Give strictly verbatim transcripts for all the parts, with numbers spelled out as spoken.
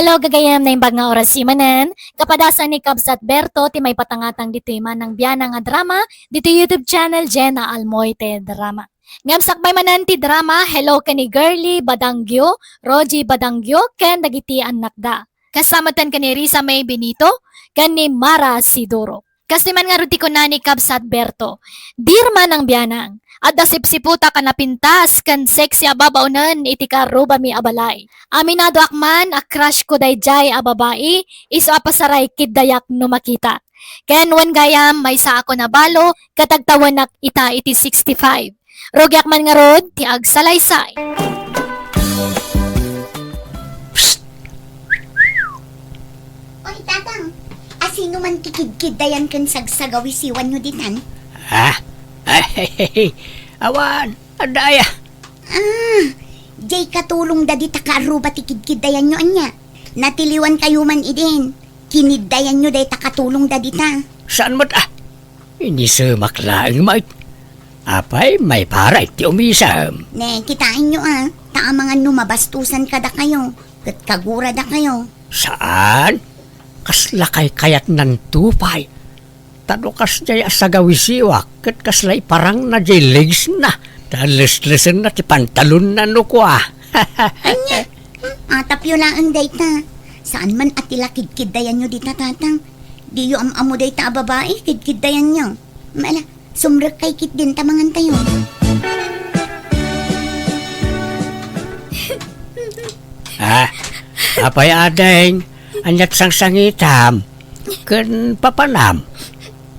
Hello, gagayem, naimbag nga oras manen. Kapadasan ni Kabsat Berto ti maipatangatang ditoy Manang Bianang a drama, ditoy YouTube channel, Jenna Almoite Drama. Ngem sakbay manen ti drama, hello ken ni Girly Badangio, Rogie Badangio, ken dagiti annakda. Kasta met ken ni Risa May Benito, ken ni Mara Sidoro. Kastoy man ngarud ti kuna ni Kabsat Berto, "Dear Manang Bianang, adda sipsiputak a napintas ken sexy a babaonen iti kaarrubami a balay. Aminadoak man a crush ko daydiay a babai, isu a pasaray kiddayak no makita. Ken wen gayam, maysa a ko nabalo, ket agtawenak ita iti sixty-five. Rugiak man ngarud ti agsalaysay." Psst! Oy, Tatang, asino man ti kidkiddayan ken sagsagawisiwanyo ditan? Ah? Ay, awan, adda aya. Ah, jay katulongda dita kaarruba ti kidkiddayanyo, ania? Natiliwankayo man idin. Kiniddayanyo dayta katulongda dita. Saan met, ah? Inisemak laeng met. Apay, maiparay ti umisem. Ne, kitaenyo, ah, ta amangan no mabastusan kadakayo, ket kaguradakayo. Saan? Kasla kaykayatnan to pay. Ta no kasdiay a sagawisiwak, ket kasla iparangna jay legs na, ta leslesenna ti pantalonna no kua. Ania? Hmm, atapyo laeng dayta. Saan man a ti la kidkiddayanyo dita, Tatang? Diyo am-ammo dayta a babai, kidkiddayanyo. Mala, sumrekkay ketdin ta mangantayo. Ah, apay, ading, aniat sangsangitam ken papanam?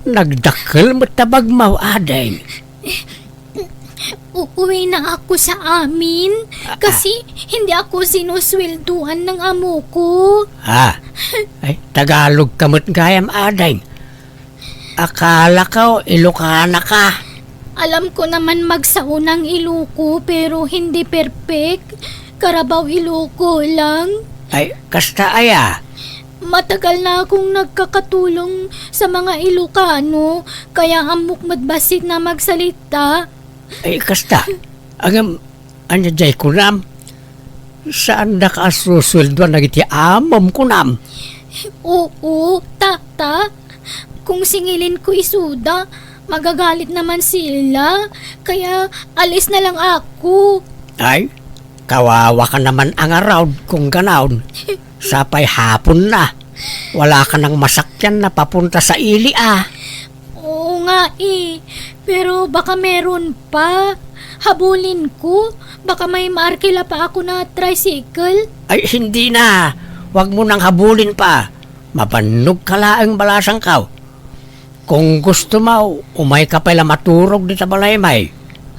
Nagdakkel met ta bagmaw, ading. Uuwi na ako sa amin kasi hindi ako sinusweldoan ng amo ko. Ah, ay, Tagalog ka met gayam, ading. Akala ko, Ilocana ka. Alam ko naman magsao ng Iloco, pero hindi perfect. Karabaw Iloco lang. Ay, kasta aya? Matagal na akong nagkakatulong sa mga Ilocano, kaya ammok met bassit na magsalita. Ay, kasta. Ngem, ania jay kunam? Saandaka a susweldoan dagiti amom kunam? Oo, Tata. Kung singilin ko isuda, magagalit naman sila. Kaya alis na lang ako. Ay, kawawa ka naman a ngarud kung ganayon. Sapay hapon na. Wala ka nang masakyan na papunta sa ili, ah. Oo nga, eh. Pero baka meron pa. Habulin ko. Baka may maarkila pa ako na tricycle. Ay, hindi na. Huwag mo nang habulin pa. Mabannog ka laeng, balasangko. Kung gusto mo, umay ka pay la maturog dita balay, may.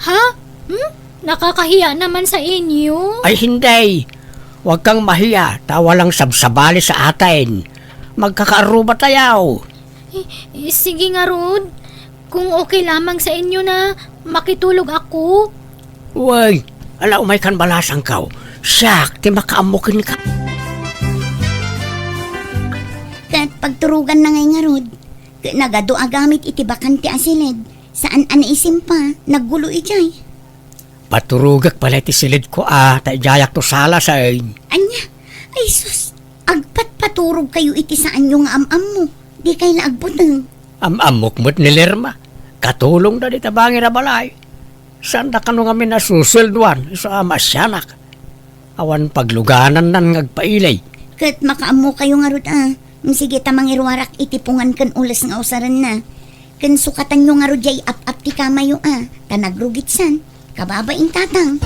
Ha? Hmm? Nakakahiya naman sa inyo. Ay, hindi. Huwag kang mahiya, ta walang sabsabali sa atin. Magkakaarruba tayo. Eh, eh, sige ngarud. Kung okay lamang sa inyo na makitulog ako. Uy, ala, umay kan, balasangko. Siak ti makaammo kenka. Ket pagturogan na ngay ngarud, ket nagadu a gamit iti bakante a siled, saan a naisimpa, naggulo idiay. Paturogek pay la iti siledko a, ta idiayak to sala, saan. Ania? Ay sus, agpatpaturogkayo iti saanyo nga am-ammo. Dikay la agbuteng. Am-ammok met ni Lerma. Katulongda dita bangir a balay. Saanda kano ngamin a susweldoan, isu a maasianak. Awan pagluganannan nga agpaili. Ket makaammokayo ngarud a. Sige ta mangiruarak iti pungan ken ules nga usarenna. Ken sukatanyo ngarud jay ap-ap ti kamayo a, ta nagrugitsan. Kababain, Tatang.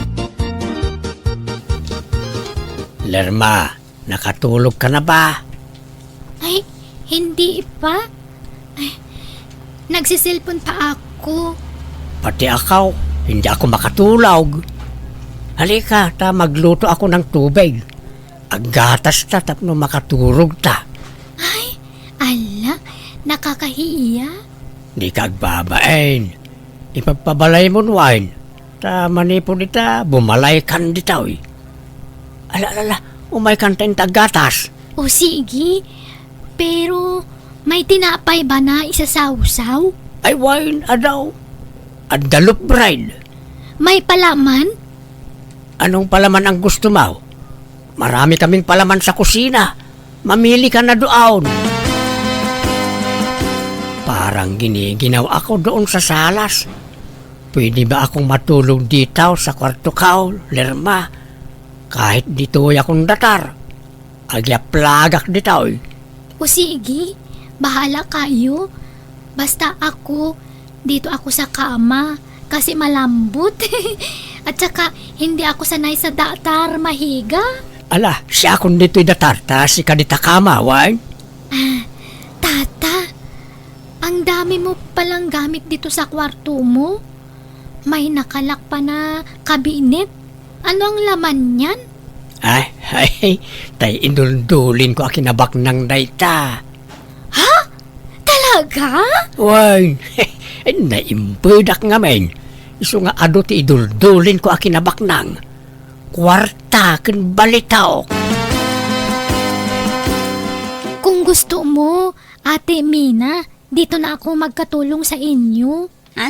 Lerma, nakatulog ka na ba? Ay, hindi pa. Ay, nagsiselpon pa ako. Pati ako, hindi ako makatulog. Halika, ta magluto ako ng tubig. Aggatas ta tapno makaturog ta. Ay, ala, nakakahiya. Di ka agbabain. Ipagpabalay mo, Wine. Ta manipud ita, bumalaykan ditoy. Ala, ala, ala, umaykan ta inta aggatas. O sige, pero may tinapay ba na isasawsaw? Ay, Wine, adaw. Adda loaf bread. May palaman? Anong palaman ang gusto mo? Marami kaming palaman sa kusina. Mamili ka na doon. Parang giniginaw ako doon sa salas. Pwede ba akong matulog dito sa kwarto ko, Lerma? Kahit ditoy akong datar, agyaplagak ditoy. O sige, bahala kayo. Basta ako, dito ako sa kama kasi malambot. At saka, hindi ako sanay sa datar, mahiga. Ala, siakon ditoy datar, ta sika dita kama, wen? Ah, tata, ang dami mo palang gamit dito sa kwarto mo. May nakalak pa na kabinet. Ano ang laman niyan? Ay, ay, tay iduldulin ko a kinabaknang dayta. Ha? Talaga? Wen, naimpedak ngamin. Isu nga adu ti iduldulin ko a kinabaknang. Kuarta ken balitok. Kung gusto mo, Ate Mina, dito na ako magkatulong sa inyo. Ha?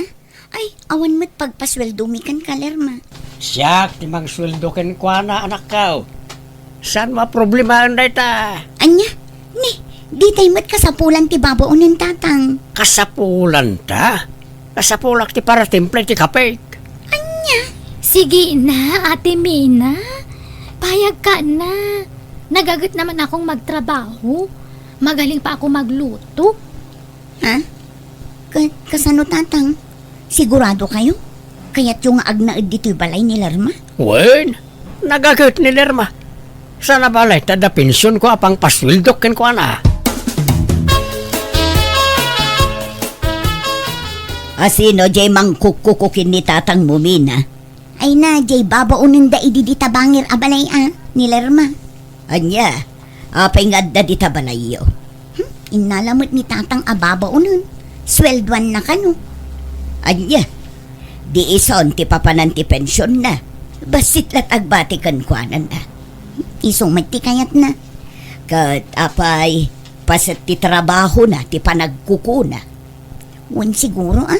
Ay, awan met pagpasueldomi kenka, Lerma. Siak ti mangsueldo kenkuana, anakko. Saan mo a problemaen dayta? Ania? Ni, ditay met kasapulan ti babaonen, tatang. Kasapulanta? Kasapulak ti paratimpla iti kapek. Ania? Sige na, Ate Mina. Payag ka na. Nagaget naman akong magtrabaho. Magaling pa ako magluto. Ha? Ka-, kasano, tatang? Sigurado kayo? Kayatyo nga agnaed ditoy balay ni Lerma? Wen, nagaget ni Lerma. Sana balay ta adda pension ko a pangpasueldok kenkuana. Asino jay mangkukkuko ken ni tatang mo, Mina? Ay na, jay babaonenda idi dita bangir a balay a, ni Lerma. Ania, apay nga adda dita balayyo? Hmm, innala met ni tatang a babaonen. Sueldoanna kano? Ania, di ison ti papanan ti pensionna. Bassit la't agbati kenkuanana. Hmm, isu met ti kayatna. Ket apay, paset ti trabahona ti panagkukuna? Wen siguro, a?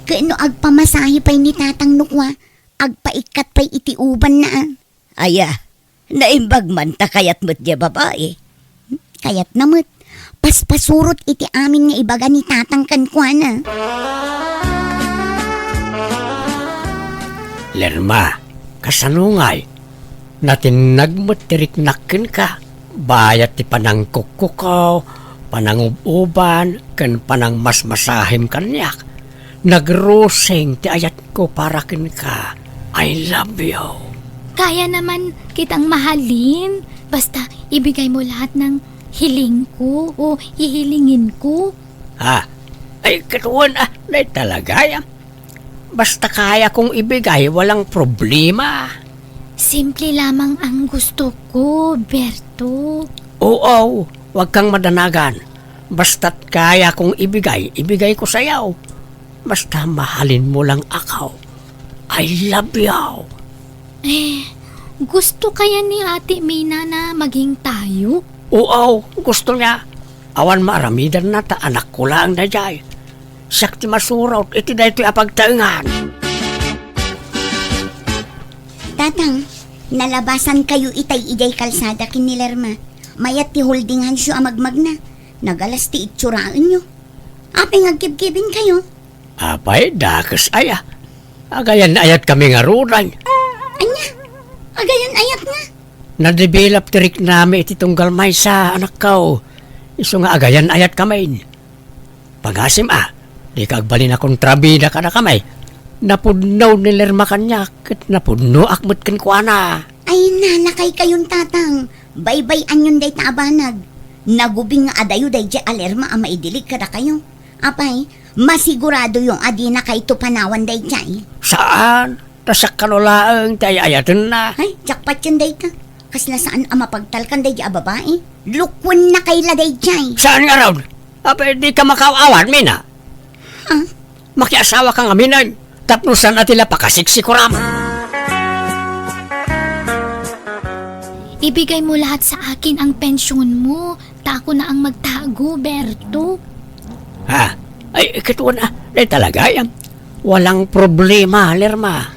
Ket no agpamasahe pay ni tatang no kua, agpaikkat pay iti ubanna, a? Aya, naimbag man ta kayat met diay babai. Kayatna met, paspasurot iti amin nga ibaga ni tatang kenkuana. Lerma, kasano ngay? Natinnag met ti riknak kenka. Bayat ti panangkukkukaw, panangub-uban, ken panangmasmasahim kaniak. Nagrusing ti ayatko para kenka. I love you. Kaya naman kitang mahalin. Basta ibigay mo lahat ng hiling ko o hihilingin ko. Ah, ay, katuan, ah, nay talaga, ah. Basta kaya kong ibigay, walang problema. Simple lamang ang gusto ko, Berto. Oo, wag kang madanagan. Basta't kaya kong ibigay, ibigay ko sa'yo. Basta mahalin mo lang ako. I love you. Eh, gusto kaya ni Ate Mina na maging tayo? Oo, gusto niya. Awan maaramidanna ta anakko laeng daydiay. Siak ti masurot iti daytoy a pagtaengan. Tatang, nalabasankayo itay idiay kalsada ken ni Lerma. Mayat ti holding handsyo a magmagna. Nagalas ti itsuraenyo. Apay nga agkibkibinkayo? Apay, dakes aya. Agayan-ayatkami ngaruden. Ania? Agayan-ayat nga? Nadevelop ti riknami iti tunggal maysa, anakko. Isu nga agayan-ayatkami. Pagasim a, dika agbalin a kontrabida kadakami. Napudno ni Lerma kaniak, ket napudnoak met kenkuana. Ay, nanakaykayon, tatang. Baybay-anyon dayta a banag. Nagubing nga adayo daydiay a Lerma a maidilig kadakayo. Apay, masiguradoyo a dinakayto panawan daydiay. Saan? Ta siak kano laeng ti ay-ayatenna. Ay, jackpot yun dayta. Kasla saan a mapagtalkan daydiay a babai? Lukuennakay la daydiay. Saan ngarud? Apay, dika makaaw-awat, Mina? Ha? Makiasawa ka ngamin, tapno saan a ti la pakasiksikuram. Ibigay mo lahat sa akin ang pensyon mo, ta ako na ang magtago, Berto. Ha? Ay, katuan a, dayta talaga, ay, walang problema, Lerma.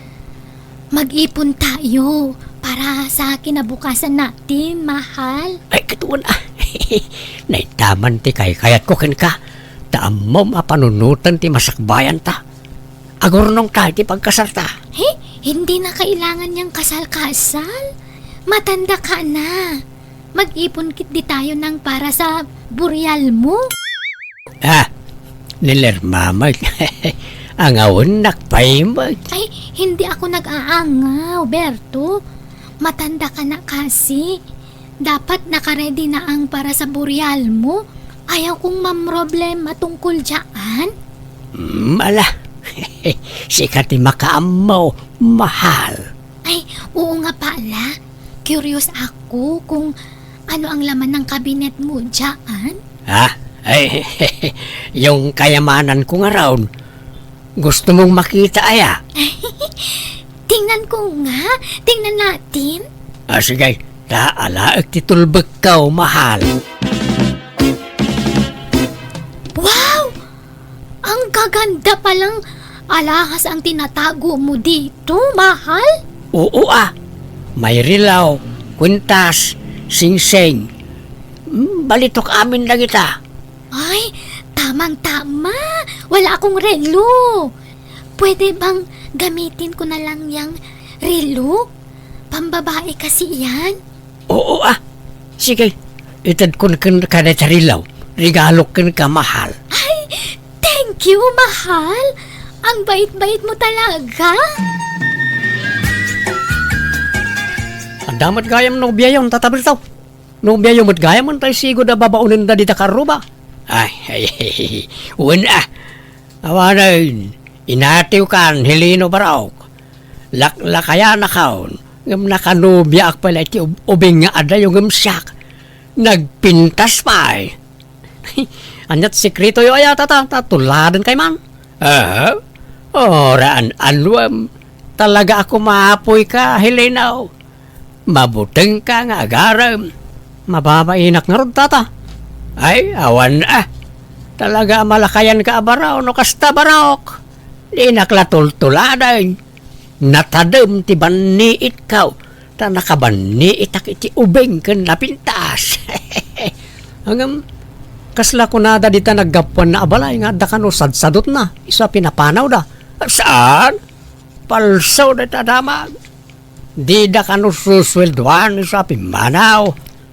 Mag-ipon tayo para sa kinabukasan natin, mahal. Ay, katuon, ah. Naitaman ti kaykayatko kenka. Ta ammom a panunoten ti masakbayanta. Agurnongta iti pagkasalta. He, hindi na kailangan niyang kasal-kasal. Matanda ka na. Mag-ipon kit di tayo ng para sa burial mo. Ah, ni Lerma met. Angawennak pay met. Ay, hindi ako nag-aangaw, Berto. Matanda ka na kasi. Dapat nakaredy na ang para sa burial mo. Ayaw kong mamroblema tungkol dyan. Mm, ala. Sika ti makaammo, mahal. Ay, oo nga pala. Curious ako kung ano ang laman ng kabinet mo dyan. Ha? Ay, yung kayamanan ko nga raon. Gusto mong makita, aya? Tingnan ko nga. Tingnan natin. Ah, sige. Ta, alaek ti tulbekko, mahal. Wow! Ang gaganda palang alahas ang tinatago mo dito, mahal. Oo, ah. May rilaw, kwintas, singsing. Hmm, balitok amin dagita. Ay, tamang-tama. Wala akong relo. Pwede bang gamitin ko na lang yang relo? Pambabae kasi yan. Oo, ah. Sige, itedkon kenka dayta rilaw. Regalok kenka, mahal. Ay, thank you, mahal. Ang bait-bait mo talaga. Adda met gayam nobiayon, Tata Berto. Nobiayo met gayam, tay sigud a babaonenda dita karruba. Ay, ay, ay, ay. Wen, ah. Awanen, inatiwkan, Heleno Barok. Laklakayanakon, ngem nakanubiaak pay la iti ub-, ubing nga adayo ngem siak. Nagpintas pay. Aniat sekretoyo aya, Tata? Ta tuladen kay man. Aha. Ora an-anuem. Talaga a kumapoyka, Heleno. Mabutengka nga agarem. Mababainak ngarud, Tata. Ay, awan, ah. Talaga a malakayanka a Barok no kasta, Barok. Dinak la tultuladen. Natadem ti banniitko, ta nakabanniitak iti ubing ken napintas. Ngem, kasla kunada dita naggapuanna a balay nga adda kano sadsadutna, isu a pinapanawda. Saan? Palso dayta damag. Dida kano susueldoan isu a pimmanaw.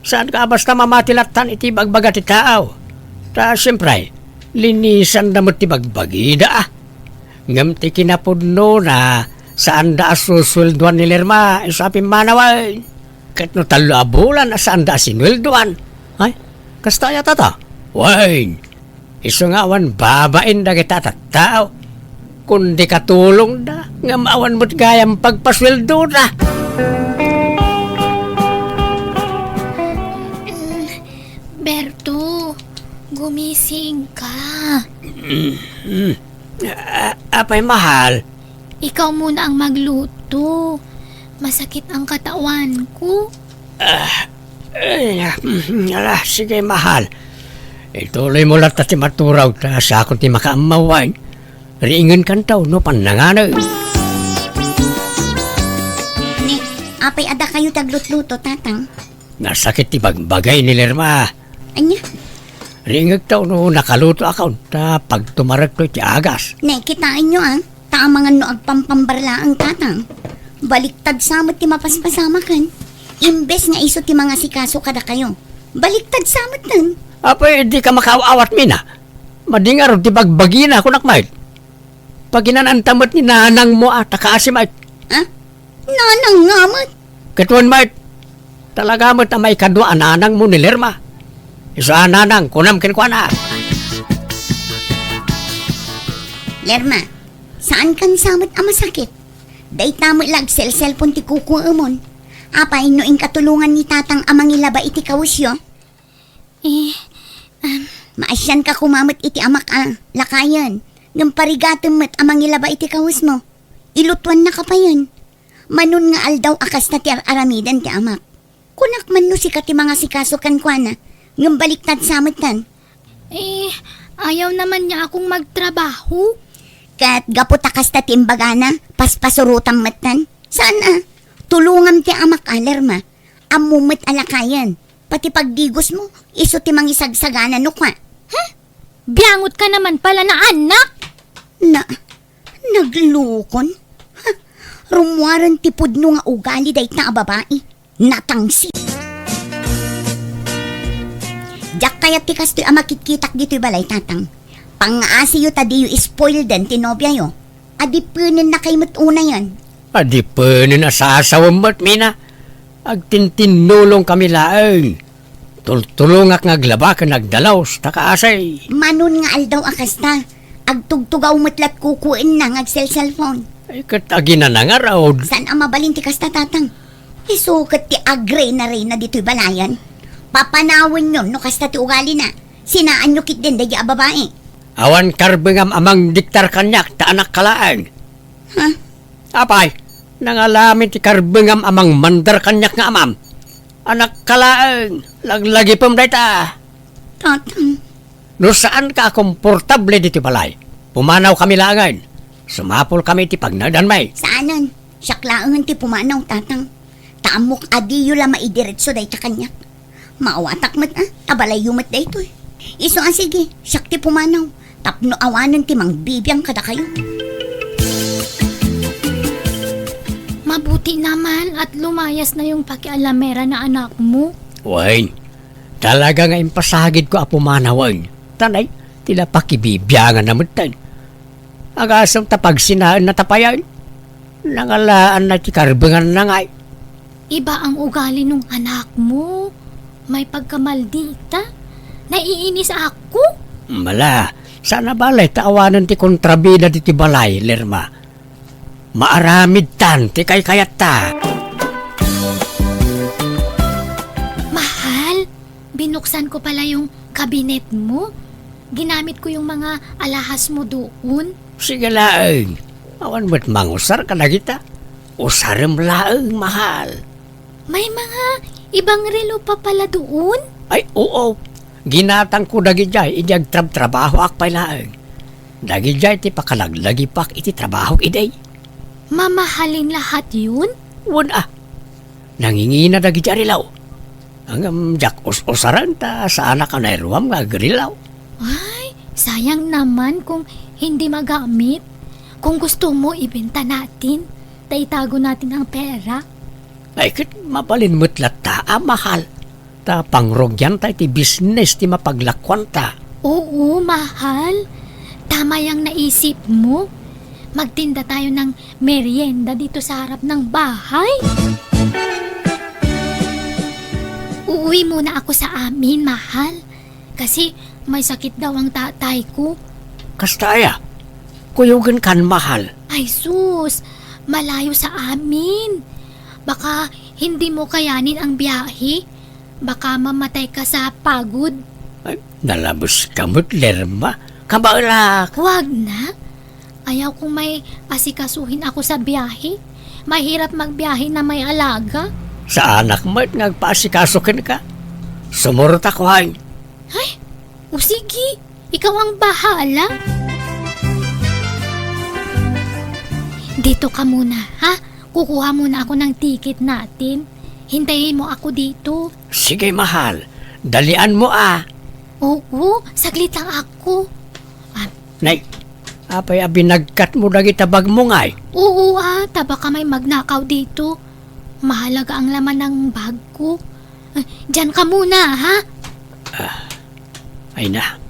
Saan ka basta mamati lattan iti bagbaga ti tao? Ta, siempre, linisanda met ti bagbagida, ah. Ngem ti kinapudnona, saanda a susueldoan ni Lerma isu a pimmanawen. Ket no tallo a bulan a saanda a sinueldoan. Ay, kasta aya, Tata? Wen, isu nga awan babain dagita a tattao. Kundi katulongda, ngem awan met gayam pagpasueldoda. Berto, gumising ka. Mm, mm. A-, apay, mahal? Ikaw muna ang magluto. Masakit ang katawan ko. Ah, ay, ah, mm, ala, sige, mahal. Ituloy mo latta ti maturaw, ta siakon ti makaammawan. Riingenkanto no pannanganem. Ni, apay a dakayo ti aglutluto, Tatang? Nasakit ti bagbagay ni Lerma. Ania? Riingekto no nakalutoakon, ta pagtumarekto iti agas. Ne, kitaenyo, ah. Ta amangan no agpampambar laeng, Tatang. Baliktad sa met ti mapaspasamaken. Imbes nga isu ti mangasikaso kadakayo, baliktad sa metten. Apay, dika makaaw-awat, Mina. Madi ngarud ti bagbagina, kunak met. Paginananta met ni nanangmo a ta kaasi met. Ah? Nanang nga met? Ket wen met, talaga met a maikadua a nanangmo ni Lerma. Isu a nanang, kunam kenkuana. Lerma, saankan sa met a masakit? Dayta met la agselselpon ti kukuemon. Apay no inkatulongan ni Tatang a mangilaba iti kawesyo? Eh, um, maasianka koma met iti amak a lakayen, ngem parigatem met a mangilaba iti kawesmo. Ilutuannaka payen. Manon nga aldaw a kasta ti ar-aramiden ti amak. Kunak man no sika ti mangasikaso kenkuana, ngem baliktad sa metten. Eh, ayaw naman niya akong magtrabaho. Ket gapu ta kasta ti imbagana, paspasurotam metten. Saan a? Tulongam ti amak, Lerma. Ammom met a lakayen. Pati pagdigosmo, isu ti mangisagsagana no kua. Ha? Biangot ka naman pala na anak! Na, naglukon? Ha? Rummuaren ti pudno nga ugali dayta a babai. Natangsit. Diak kayat ti kastoy a makitkitak ditoy balay, Tatang. Pangngaasayo ta diyo spoileden ti nobiayo. Adipenen na kay met unayen. Adipenen a sasawem met, Mina. Agtintinnulong kami laeng. Tultulongak nga aglaba ken agdalaus ta kaasi. Manon nga aldaw a kasta, agtugtugaw met lat kukuenna nga agselselpon. Ay, ket aginana ngarud. Saan a mabalin ti kasta, Tatang? Isu ket ti agreynareyna ditoy balayen. Papanawenyon no kasta ti ugalina. Sinaanyo ketdin daydi a babai. Awan karbengam a mangdiktar kaniak ta anakka laeng. Ha? Apay, nangalamin ti karbengam a mangmandar kaniak nga amam. Anakka laeng, laglagipem dayta. Tatang. No saanka a komportable ditoy balay, pumanawkami laengen. Sumapulkami iti pagnaedanmi. Saanen, siak laengen ti pumanaw, Tatang. Ta ammok a diyo la maidiretso dayta kaniak. Maawatak met, a, ta balayyo met daytoy. Isu a sige, siak ti pumanaw, tapno awanen ti mangbibiang kadakayo. Mabuti naman at lumayas na yung pakialamera na anak mo. Wen, talaga nga impasagidko a pumanawen. Tanay, ti la pakibibianganna metten. Agasem ta pagsinaenna ta payen. Nangalaanna ti karbenganna ngay. Iba ang ugali nung anak mo. May pagkamaldita. Naiinis ako. Mala, saan a balay ta awanen ti kontrabida ditoy balay, Lerma. Maaramidtan ti kaykayatta. Mahal, binuksan ko pala yung kabinet mo. Ginamit ko yung mga alahas mo doon. Sige laeng. Awan met mangusar kadagita. Usarem laeng, mahal. May mga ibang relo pa pala doon? Ay, oo. Ginatangko dagidiay idi agtrabtrabahoak pay laeng. Dagidiay ti pakalaglagipak iti trabahok idi. Mamahalin lahat yun? Wen a. Nangingina dagidiay a relo. Ngem diak us-usaren ta saanak a nairuam nga agrilaw. Ay, sayang naman kung hindi magamit. Kung gusto mo, ibenta natin. Ta itago natin ang pera. Ay, ket mabalin met latta a mahal. Ta pangrugianta iti business ti mapaglakuanta. Oo, mahal. Tama yang naisip mo. Magtinda tayo ng merienda dito sa harap ng bahay. Uuwi muna ako sa amin, mahal. Kasi may sakit daw ang tatay ko. Kasta aya? Kuyogen kan, mahal. Ay sus, malayo sa amin. Baka hindi mo kayanin ang biyahe. Baka mamatay ka sa pagod. Ay, nalabes ka met, Lerma. Kabaelak. Wag na. Ayaw kong may asikasuhin ako sa biyahe. Mahirap magbiyahe na may alaga. Saanak met nga agpaasikaso kenka. Sumurot ako, hay. Ay, o sige, ikaw ang bahala. Dito ka muna, ha? Kukuha muna ako ng ticket natin. Hintayin mo ako dito. Sige, mahal. Dalian mo, ah. Oo, saglit lang ako. Ah, Nay, apay a binagkat mo dagita bag mo ngay? Oo, ah, ta baka may magnakaw dito. Mahalaga ang laman ng bag ko. Ah, diyan ka muna, ha? Ah, ay na,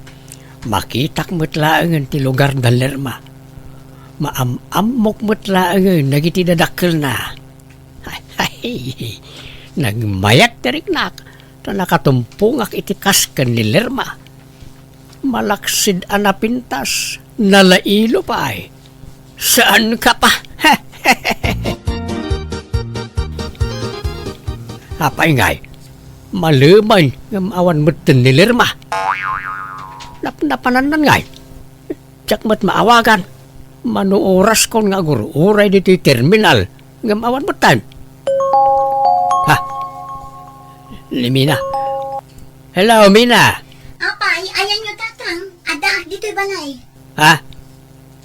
makitak met laengen ti lugar da Lerma. Maam-ammok met laengen dagiti dadakkelna. Ay, nagmayat ti riknak, ta nakatumpongak iti kas ken ni Lerma. Malaksid a napintas, nalailo pay. Saan ka pa? Apay ngay, malemen ngem awan metten ni Lerma. Napnapanannan ngay. Diak met maawagan. Mano oraskon nga agur-uray ditoy terminal, ngem awan metten. Ha? Ni Mina. Hello, Mina. Apay, ayanyo, Tatang. Addaak ditoy balay. Ha?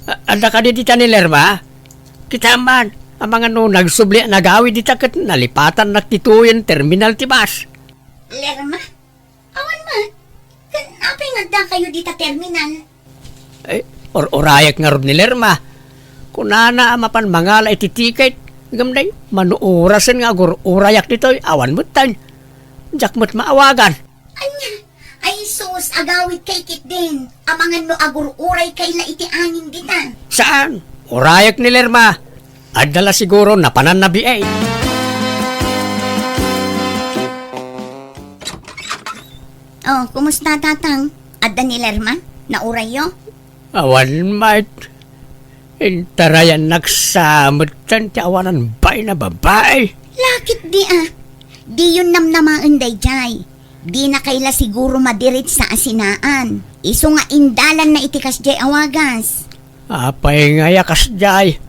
A-, adda kadi dita ni Lerma? Kita man. Amangan no nagsubli a nagawid dita ket nalipatannak ti tuyen terminal ti bus. Lerma? Awan man. Ken apay nga addakayo dita terminal? Eh, ur-urayak ngarud ni Lerma. Kunana a mapan mangala iti tiket. Ngem day, manuurasen nga agur-urayak ditoy, awan metten. Diak met maawagan. Ania? Ay sus, agawid kay ketdin. Amangan no agur-uray kay la iti angin dita. Saan? Urayak ni Lerma. Adda la siguro napananna biay. Oh, kumusta, Tatang? Adda ni Lerma? Naurayyo? Awan met. Intarayannak sa metten ti awanan bain a babai. Lakit di, ah. Diyon namnamaen daydiay. Dina kay la siguro madiritsa a sinaan. Isu nga indalanna iti kasdiay a wagas. Apay ngay a kasdiay?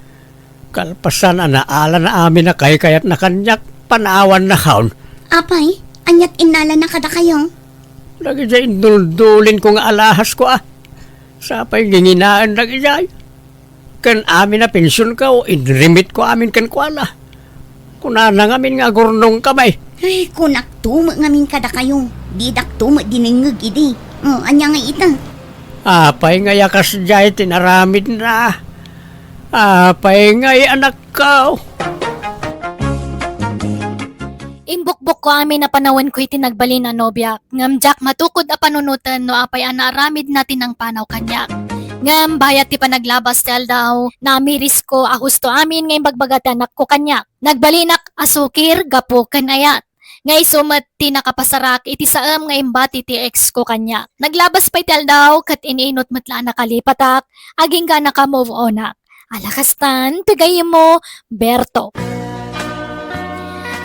Kalpasan a naalana amin a kaykayatna kaniak, panawanna kaon. Apay, aniat innalana kadakayo? Dagidiay induldulinko nga alahasko, a. Sapay nginginaen dagidiay. Ken amin a pensionko, inremitko amin kenkuana. Kunana ngamin nga agurnongka, bay. Ay, kunakto met ngamin kadakayo. Didakto met dinengngeg idi. Oh, ania ngay ita? Apay ngay a kasdiay ti naramidna? Apay ngay, anakko? Imbukbokko amin a panawenko iti nagbalin a nobiak, ngem diak matukod a panunoten no apay a naaramidna ti nangpanaw kaniak. Ngem bayat ti panaglabas ti aldaw, namirisko a husto amin nga imbagbagak ti anakko kaniak. Nagbalinak a sukir gapu ken ayat. Nga isu met ti nakapasarak iti saem nga imbati ti ex ko kaniak. Naglabas pay ti aldaw ket iniinut met la a nakalipatak, agingga naka-move onak. Ala kastan, ti gayyemmo, Berto.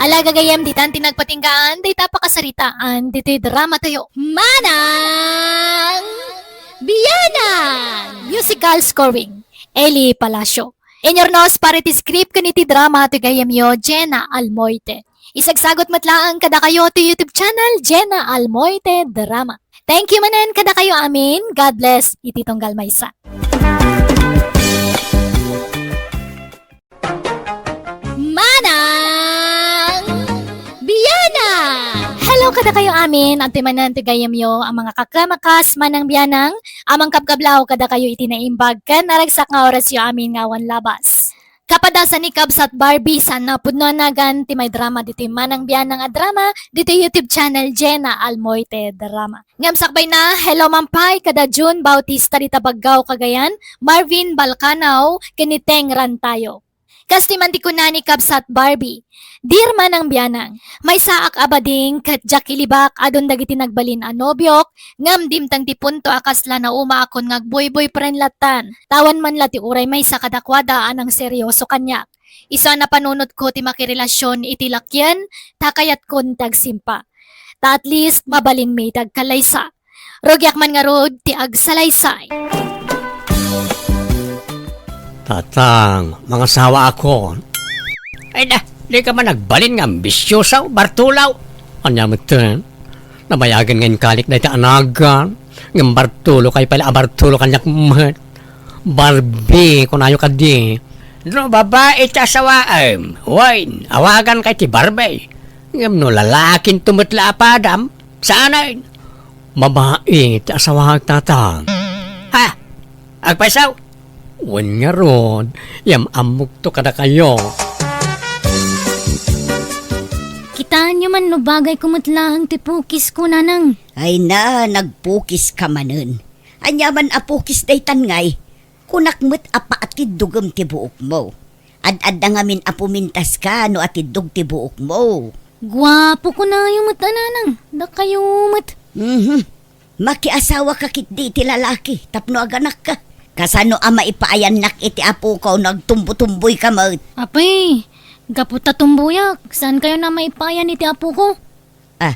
Ala gagayyem, ditan ti nagpatinggaan, dayta pakasaritaan, ditoy drama tayo. Manang Bianang! Musical scoring, Eli Palacio. Inyurnos para iti script ken iti drama ti gayyemyo, Jenna Almoite. Isagsagut met laeng kadakayo ti YouTube channel, Jenna Almoite Drama. Thank you manen kadakayo amin. God bless iti tunggal maysa. Manang Bianang! Hello kadakayo amin. Adtoy manen ti gayyemyo a mga kakamakas, Manang Bianang, a mangkabkablaw kadakayo iti naimbag ken naragsak nga orasyo amin nga awan labas. Kapadasan ni Kabsat Barbie, saan a pudno a nagan ti maidrama ditoy Manang Bianang a drama ditoy YouTube channel Jenna Almoite Drama. Ngem sakbayna, hello man pay kada June Bautista dita Baggao, Cagayan, Marvin Balcanao, ken ni Teng Rantayo. Kas ti man ti kuna ni Kabsat Barbie, Dear Manang Bianang, maysaak a bading ket diak ilibak adun dagiti nagbalin a nobiok, ngem dimteng ti punto a kasla naumaakon nga agboy-boyfriend lattan. Tawen man la ti uray maysa kadakuada a nangseryoso kaniak. Isu a napanunotko ti makirelasion iti lakien, ta kayatkon ti agsimpa. Ta at least, mabalinmi ti agkalaysa. Rugiak man ngarud ti agsalaysay. Tatang, mangasawaakon. Ay da, dika man agbalin nga ambisyosa, Bartulaw. Ania metten? Nabayagen nga inkalik dayta a nagan. Ngem Bartulo kay pala a Bartulo kaniak met. Barbie, kunayo kadi. No babai ti asawaem, wen, awagan kay ti Barbie. Ngem no lalakinto met la a padam, saanen? Babai ti asawaak, Tatang. Ha? Agpayso? Wen ngarud, yam-ammokto kadakayo. Kitaenyo man no bagayko met laeng ti pukisko, Nanang. Ay na, nagpukiska manen. Ania man a pukis daytan ngay? Kunak met a paatiddogem ti buokmo. Ad-adda ngamin a pumintaska no atiddog ti buokmo. Guapo kunayo met a Nanang, dakayo met. Mhm. Makiasawaka ketdi iti lalaki tapno aganakka. Kasano a maipaayannak iti apoko no agtumbotumboyka met? Apay, gapu ta tumboyak, saankayon a maipaayan iti apoko? Ah,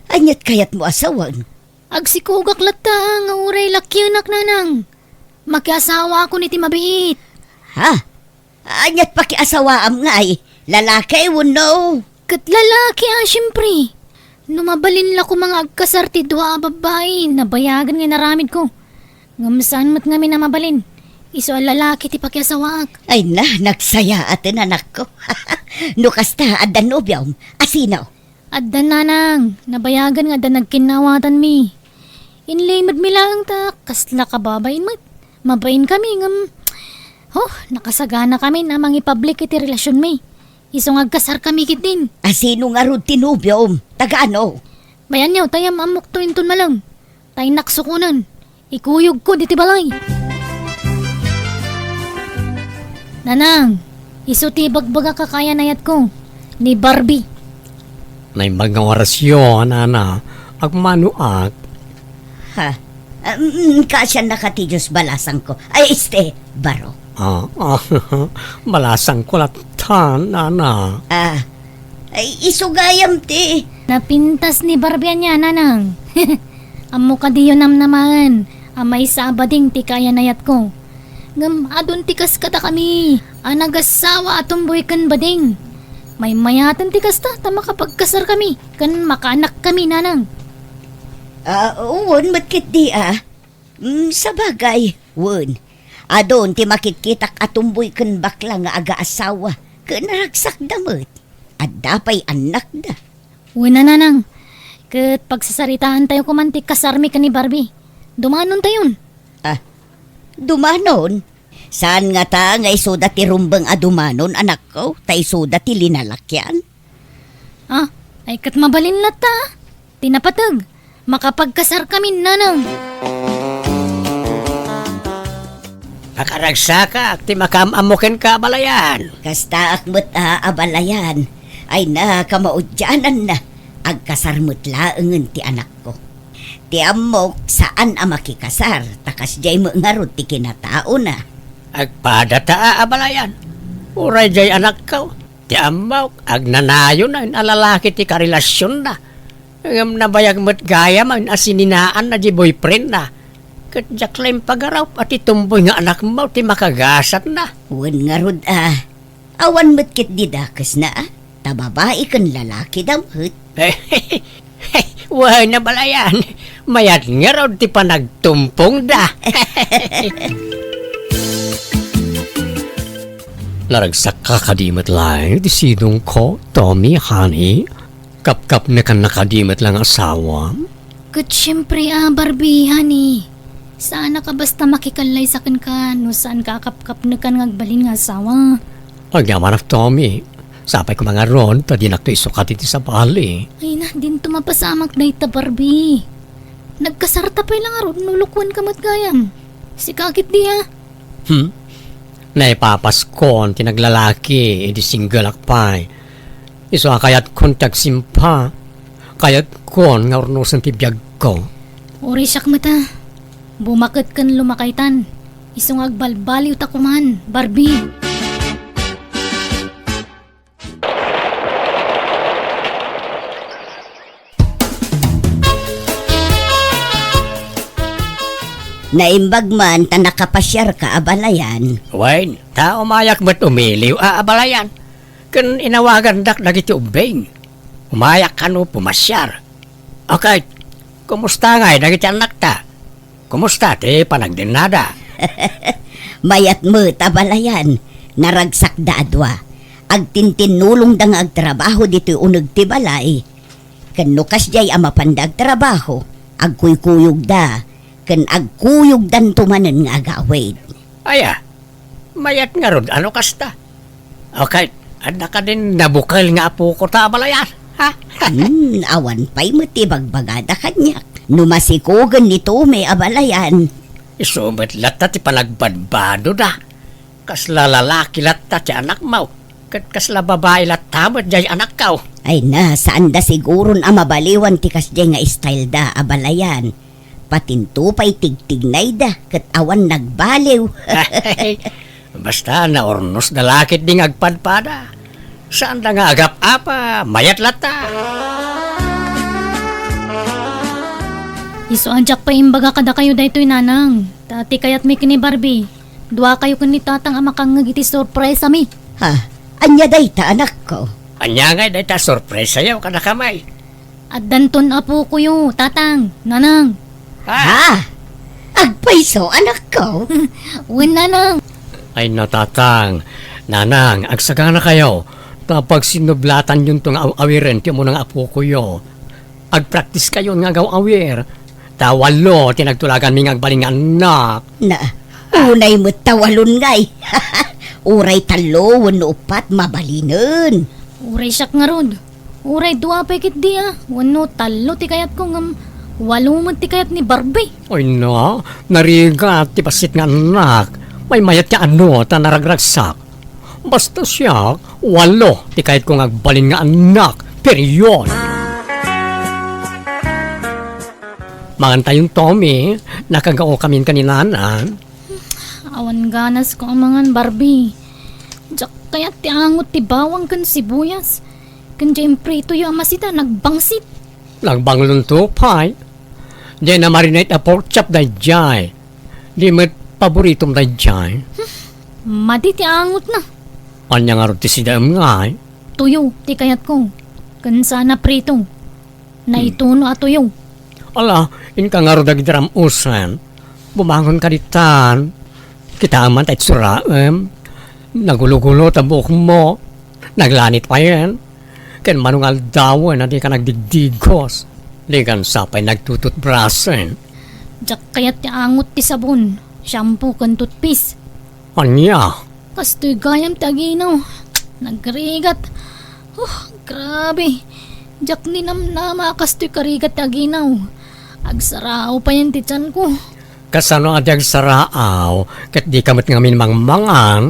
aniat kayatmo a sawen? Agsikogak latta nga uray lakienak, Nanang. Makiasawaakon iti mabiit. Ha? Aniat pakiasawaam ngay? Lalaki wenno? Ket lalaki a, siempre. No mabalin la koma nga agkasar ti dua a babbai, nabayagen nga inaramidko. Ngem saan met ngamin a mabalin. Isu a lalaki ti pakiasawaak. Ay na, nagsayaaten, anakko. No kasta, adda nobiom? A sino? Adda, nanang, nabayagen nga adda nagkinnawatanmi. Inlimedmi laeng ta kasla kababain met. Mabainkami ngem, oh, nakasaganakamin a mangipablik iti relasionmi. Isu nga agkasarkami ketdin. A sino ngarud ti nobiom? Taga ano? Bayanyo, ta am-ammokto inton malem. Ta innak sukonen. Ikuyogko ditoy balay. Nanang, isu ti ibagbagak a kaayan-ayatko, ni Barbie. Naimbag nga orasyo, nana, agmanoak. Ha? Ah, mm, kaasiannaka ti Dios, balasangko. Ay, este, baro. Ah, ah, balasangko latta, nana. Ah, ay, isu gayam ti. Napintas ni Barbie ania, nanang. Ammo kadiyo namnamaen a maysa a bading ti kaayan-ayatko. Ngem adun ti kas kadakami a nagasawa a tumboy ken bading. Maymayaten ti kasta ta makapagkasarkami ken makaanakkami, nanang. Ah, wen met ketdi, ah. Mm, sabagay, wen. Adun ti makitkitak a tumboy ken bakla nga agaasawa, ken ragsakda met. Adda pay annakda. Wen a, nanang. Ket pagsasaritaantayo koman ti kasarmi ken ni Barbie. Dumanontayon. Ah, dumanon? Saan ngata nga isuda ti rumbeng a dumanon, anakko, ta isuda ti linalakian? Ah, ay ket mabalin latta. Ti napateg, makapagkasarkamin, nanang. Nakaragsakak ti makaam-ammo kenka, abalayan. Kastaak met a, abalayan. Ay na, kamaudiananna. Agkasar met laengen ti anakko. Ti ammok, saan a makikasar, ta kasdiay met ngarud ti kinataona. Agpadata a, abalayan. Uray diay anakko. Ti ammok, agnanayon a lalaki ti karelasionna. Ngem nabayag met gayam a sininaanna diay boyfriendna. Ket diak la impagarup a ti tumboy nga anakmo ti makagasatna. Wen ngarud a, awan met ketdi dakesna a, ta babai ken lalakida met. Wen, abalayan, mayat ngarud ti panagtumpongda. Naragsakka kadi met laeng ti sidongko, Tommy, honey? Kapkapnekanna kadi met laeng asawa? Ket siempre a, Barbie, honey. Saanka basta makikallaysa kenka no saanka a kapkapnekan nga agbalin nga asawa. Agyamanak, Tommy. Sapay koma ngarud ta dinakto isukat iti sabali. Ay na, dinto mapasamak dayta, Barbie. Nagkasarta pay la ngarud no lukuenka met gayam. Sika ketdi a. Hmm? Naipapaskon ti naglalaki idi singgelak pay. Isu a kayatkon ti agsimpa. Kayatkon nga urnosen ti biagko. Uray siak met a. Bumaket ken lumakaytan. Isu nga agbalbaliwta koman, Barbie. Naimbag man ta nakapasiarka, abalayan. Wen, ta umayak met umiliw a, abalayan. Ken inawagandak dagiti ubbing. Umayak kano pumasiar. Okay, kumusta ngay dagiti annakta? Kumusta ti panagdennada? Mayat met, abalayan. Naragsakda a dua. Agtintinnulongda nga agtrabaho ditoy uneg ti balay. Ken no kasdiay a mapanda agtrabaho, agkuykuyogda, ken agkuyogdanto manen nga agawid. Aya, mayat ngarud a no kasta. O ket, adda kadin nabukel nga apoko ta, abalayan, ha? Hmm, awan pay met ti bagbagada kaniak. No masikogen ni Tommy, abalayan. Isu met latta ti panagbadbadoda. Kasla lalaki latta ti anakmo, ket kasla babai latta met diay anakko. Ay na, saanda siguron a mabaliwan ti kasdiay nga styleda, abalayan. Patinto pay tigtignayda ket awan nagbaliw. Basta naurnosda la ketdi nga agpadpada. Saanda nga agap-apa, mayat latta. Isu a diak pay imbaga kadakayo daytoy, nanang. Ta ti kayatmi ken ni Barbie, duakayo ken ni Tatang a makangngeg iti surpresami. Ha? Ania dayta, anakko? Ania ngay dayta a surpresayo kadakami? Addanton apokoyo, Tatang, Nanang. Ha? Ha? Agpayso, anakko? Wen, nanang. Ay, natatang. Nanang, agsaganakayo. Ta pagsinnublatanyonto nga aw-awiren ti umuna nga apokoyo. Agpraktiskayon nga agaw-awir. Ta walo ti nagtulaganmi nga agbalin nga annak. Na, unay met ta walon ngay. Uray tallo wenno uppat mabalinen. Uray siak ngarud. Uray dua pay ketdi a. Wenno tallo ti kayatko ngem walo met ti kayat ni Barbie. Ay na, narigat ti bassit nga annak. Maymayat ti anu ta naragragsak. Basta siak, walo ti kayatko nga agbalin nga annak. Period. Mangantayon, Tommy, nakagaokamin ka ni Nanang. Awan ganasko a mangan, Barbie. Diak kayat ti angot ti bawang ken sibuyas. Ken diay impritoyo a masita, nagbangsit. Nagbanglonto pay. Diay na marinate a pork chop daydiay. Di met paboritom daydiay. Madi ti angotna. Ania ngarud ti sidaem ngay? Tuyo ti kayatko. Ken saan a prito. Naituno a tuyo. Ala, inka ngarud dagiti ram-usen. Bumangonka ditan. Kitaem man ta itsuraem. Nagulogulo ta buokmo. Naglanit payen. Ken mano nga aldawen a dika nagdigdigos. Dikan sa pay nagtututbrasen. Diak kayat ti angot ti sabon, shampoo ken toothpaste. Ania? Kastoy gayam ti aginaw. Nagrigat. Oh, grabe. Diak ninamnama a kastoy karigat ti aginaw. Agsaraaw payen ti tianko. Kasano a di agsaraaw? Ket dika met ngamin mangmangan?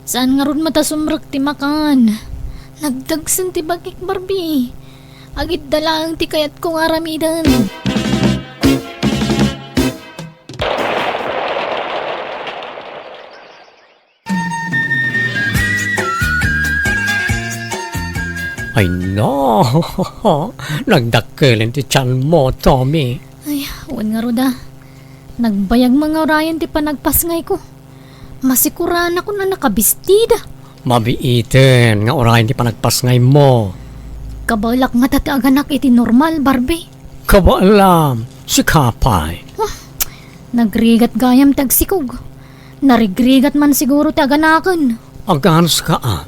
Saan ngarud met a sumrek ti makan? Nagdagsen ti bagik, Barbie. Agidda laeng ti kayatko nga aramiden. Ay na, nagdakkelen ti tianmo, Tommy. Ay, wen ngarud a. Nagbayag nga urayen ti panagpasngayko. Masikuranakon a nakabistida. Mabiiten nga urayen ti panagpasngaymo. Kabaelak ngata ti aganak iti normal, Barbie. Kabaelam, sika pay. Ah, nagrigat gayam ti agsikog. Narigrigat man siguro ti aganaken. Aganska a.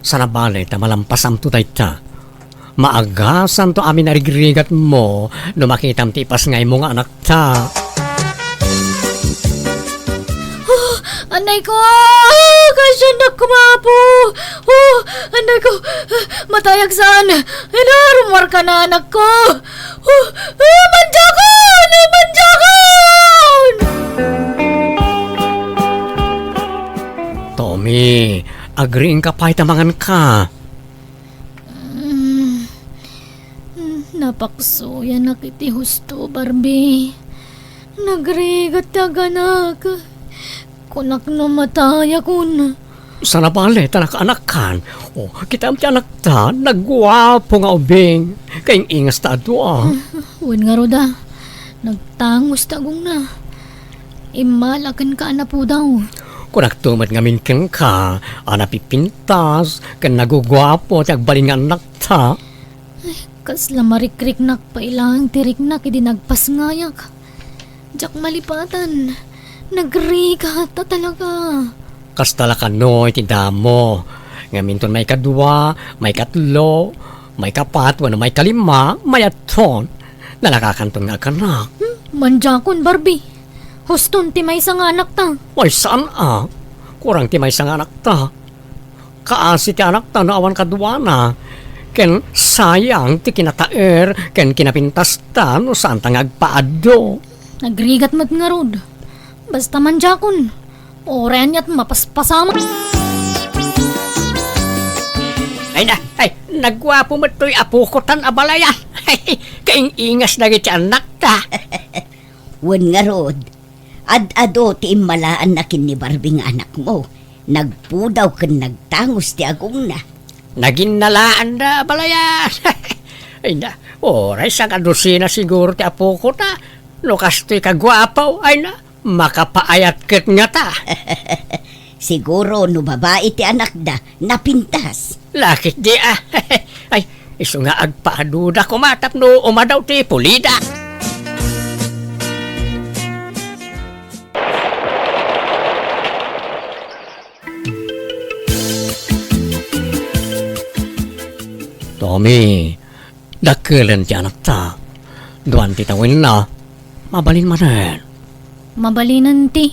Saan a bale ta malampasamto dayta. Maagasanto amin a rigrigatmo no makitam ti ipasngaymo nga anakta. Oh, anay ko! Ah, kasyan nak kumapo! Oh, anay ko! Ah, matayag saan? Ay, narumar ka na, anak ko! Oh, ah, manjakon! Ah, manjakon! Tommy, agriingka pay ta manganka. Mm. Mm, napaksuyanak iti husto, Barbie. Nagrigat ti aganak. Kunak no matayakon. Saan a bale ta nakaanakkan. O, kitaem ti anakta, nagguapo nga ubing. Kaing-ingas ta a dua. Wen ngarud a, nagtangos ti agongna. Immala kenka a napudaw. Kunakto met ngamin kenka a napipintas ken naguguapo ti agbalin nga annakta. Ay, kasla marikriknak pay laeng ti riknak idi nagpasngayak. Diak malipatan. Nagrigat a talaga. Kasta la kano iti damo. Ngamin ton maikadua, maikatlo, maikapat, wenno maikalima, mayatton. Nalakakanton nga agkanak. Hmm, manjakon, Barbie. Huston ti maysa nga anakta. Ay, saan a? Kurang ti maysa nga anakta. Kaasi ti anakta no awan kaduana. Ken sayang ti kinataer ken kinapintasta no saanta nga agpaaddo. Nagrigat met ngarud. Basta manjakon. Uray aniat mapaspasamak. Ay na, ay, nagguapo met toy apokotan a balayan. Kaing-ingas dagiti annakta. Wen ngarud, ad-adu ti immalaanna ken ni Barbie nga anakmo. Nagpudaw ken nagtangos ti agongna. Naginnalaanda a balayan. Ay na, uray sangkadusina siguro ti apokota. No kastoy kaguapo, ay na, makapaayat ket ngata. Siguro no babai ti anakda, napintas. Lakit di a. Ay, isu nga agpaaduda koma tapno umadaw ti pulida. Tommy, dakkelen ti anakta. Duan ti tawenna. Mabalin manen. Mabalinen ti?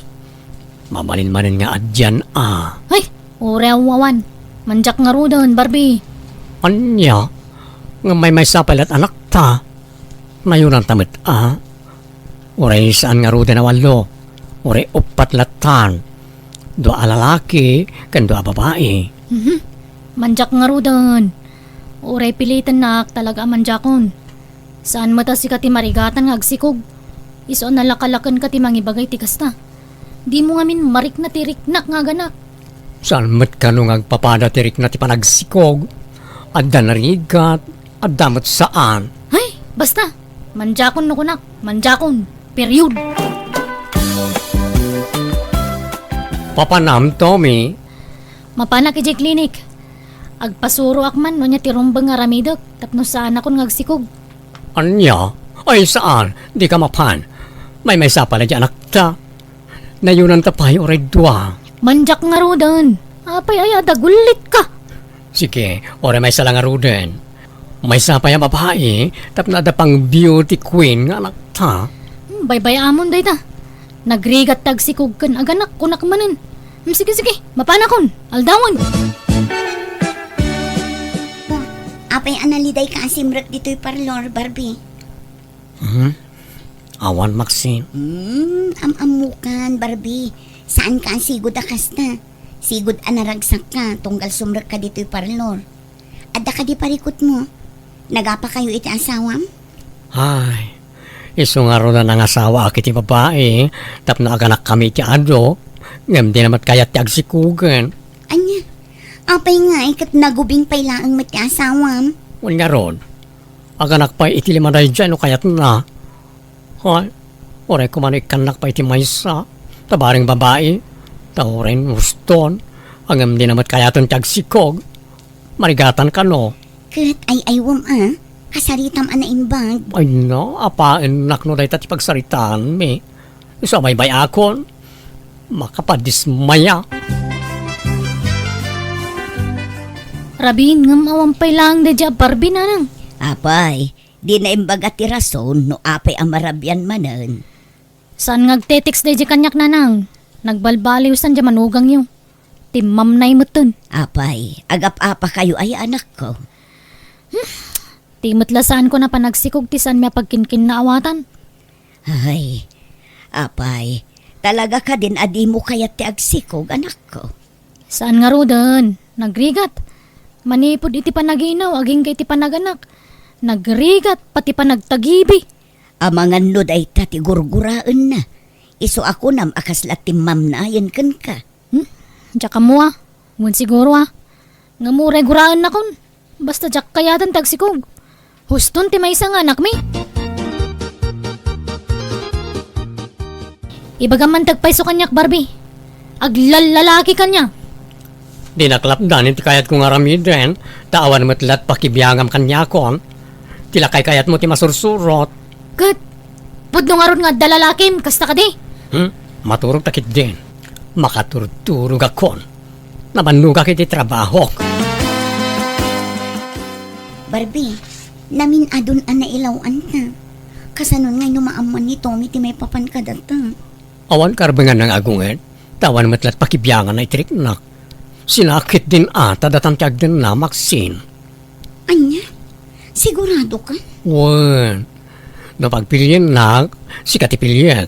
Mabalin manen nga addan a. Ay, uray awan. Mandiak ngaruden, Barbie. Ania? Ngem maymaysa pay la't anakta. Nayunanta met a. Uray saan ngaruden a wallo. Uray uppat lattan. Dua a lalaki ken dua a babai. Mhm. Mandiak ngaruden. Uray pilitennak talaga a mandiakon. Saan met a sika ti marigatan nga agsikog. Isu a nalakalakenka ti mangibagay ti kasta. Dimo ngamin marikna ti riknak nga aganak. Saan met kano nga agpapada ti rikna ti panagsikog? Adda narigat, adda met saan. Ay, basta! Mandiakon no kunak, mandiakon. Period! Papanam, Tommy? Mapanak idiay klinik. Agpasuroak man no ania ti rumbeng nga aramidek tapno saanakon nga agsikog. Ania? Ay, saan? Dika mapan. Maymaysa pay la diay anakta. Nayunanta pay uray dua. Mandiak ngaruden. Apay aya, dagullitka. Sige, uray maysa la ngaruden. Maysa pay a babai, tapno adda pang beauty queen nga anakta. Hmm, baybay-amon dayta. Nagrigat ti agsikog ken aganak, kunak manen. Hmm, sige, sige, mapanakon. Aldawen. Oh, apay a nalidayka a simrek ditoy parlor, Barbie? Hmm? Awan, Maxine. Hmm, am-ammokan, Barbie. Saanka a sigud a kasta. Sigud a naragsakka tunggal sumrekka ditoy parlor. Adda kadi parikutmo? Nagapakayo iti asawam? Ay, isu ngarud a nangasawaak iti babai tapno aganakkami iti adu, ngem dina met kayat ti agsikogen. Ania? Apay ngay ket nagubing pay laeng met ti asawam? Wen ngarud, aganak pay iti lima daydiay no kayatna. Hay, uray koma no ikkannak pay iti maysa, ta bareng babai, ta uray uston, ngem dina met kayaten ti agsikog. Marigatan kano? Ket ay-aywem a, kasaritam a naimbag. Ay na, apaennak no dayta ti pagsaritaanmi. Isu a baybay-akon, makapadismaya. Rabin, ngem awan pay laeng daydiay a Barbie, nanang. Apay, di naimbag a ti rason no apay a marabian manen. Saan nga agte-text daydiay kaniak, nanang? Nagbalbaliwsan diay manugangyo. Timmamnay metten. Apay, agap-apakayo aya, anakko? Hmm, ti met la saanko a panagsikog ti saanmi a pagkinkinnaawatan. Ay, apay, talaga kadin a dimo kayat ti agsikog, anakko? Saan ngaruden, nagrigat. Manipud iti panaginaw agingga iti panaganak, nagrigat pati panagtagibi. Amangan no dayta ti gurguraenna, isu a kunam a kasla timmamnayen kenka. Hmm? Diak ammo a. Wen siguro a. Ngem uray guraennakon. Basta diak kayaten ti agsikog. Huston ti maysa nga anakmi. Ibagam man ti agpayso kaniak, Barbie. Aglallalaki kaniak. Dinak lapdan iti kayatko nga aramiden, ta awan met la't pakibiangam kaniakon. Ti lakaykayatmo ti masursurot. Ket, pudno ngarud nga adda lalakim, kasta kadi? Hmm? Maturog ta ketdin. Makaturturogakon. Namannogak iti trabahok. Barbie, namin-adun a nailaw-anta. Kasanon ngay no maammuan ni Tommy ti maipapan kadata? Awan karbengan nga agunget, ta awan met la't pakibianganna iti riknak. Sinakit din a, ta datan ti agdenna, Maxine. Ania? Sigurado ka? Wen. No pagpiliennak, sika ti piliek.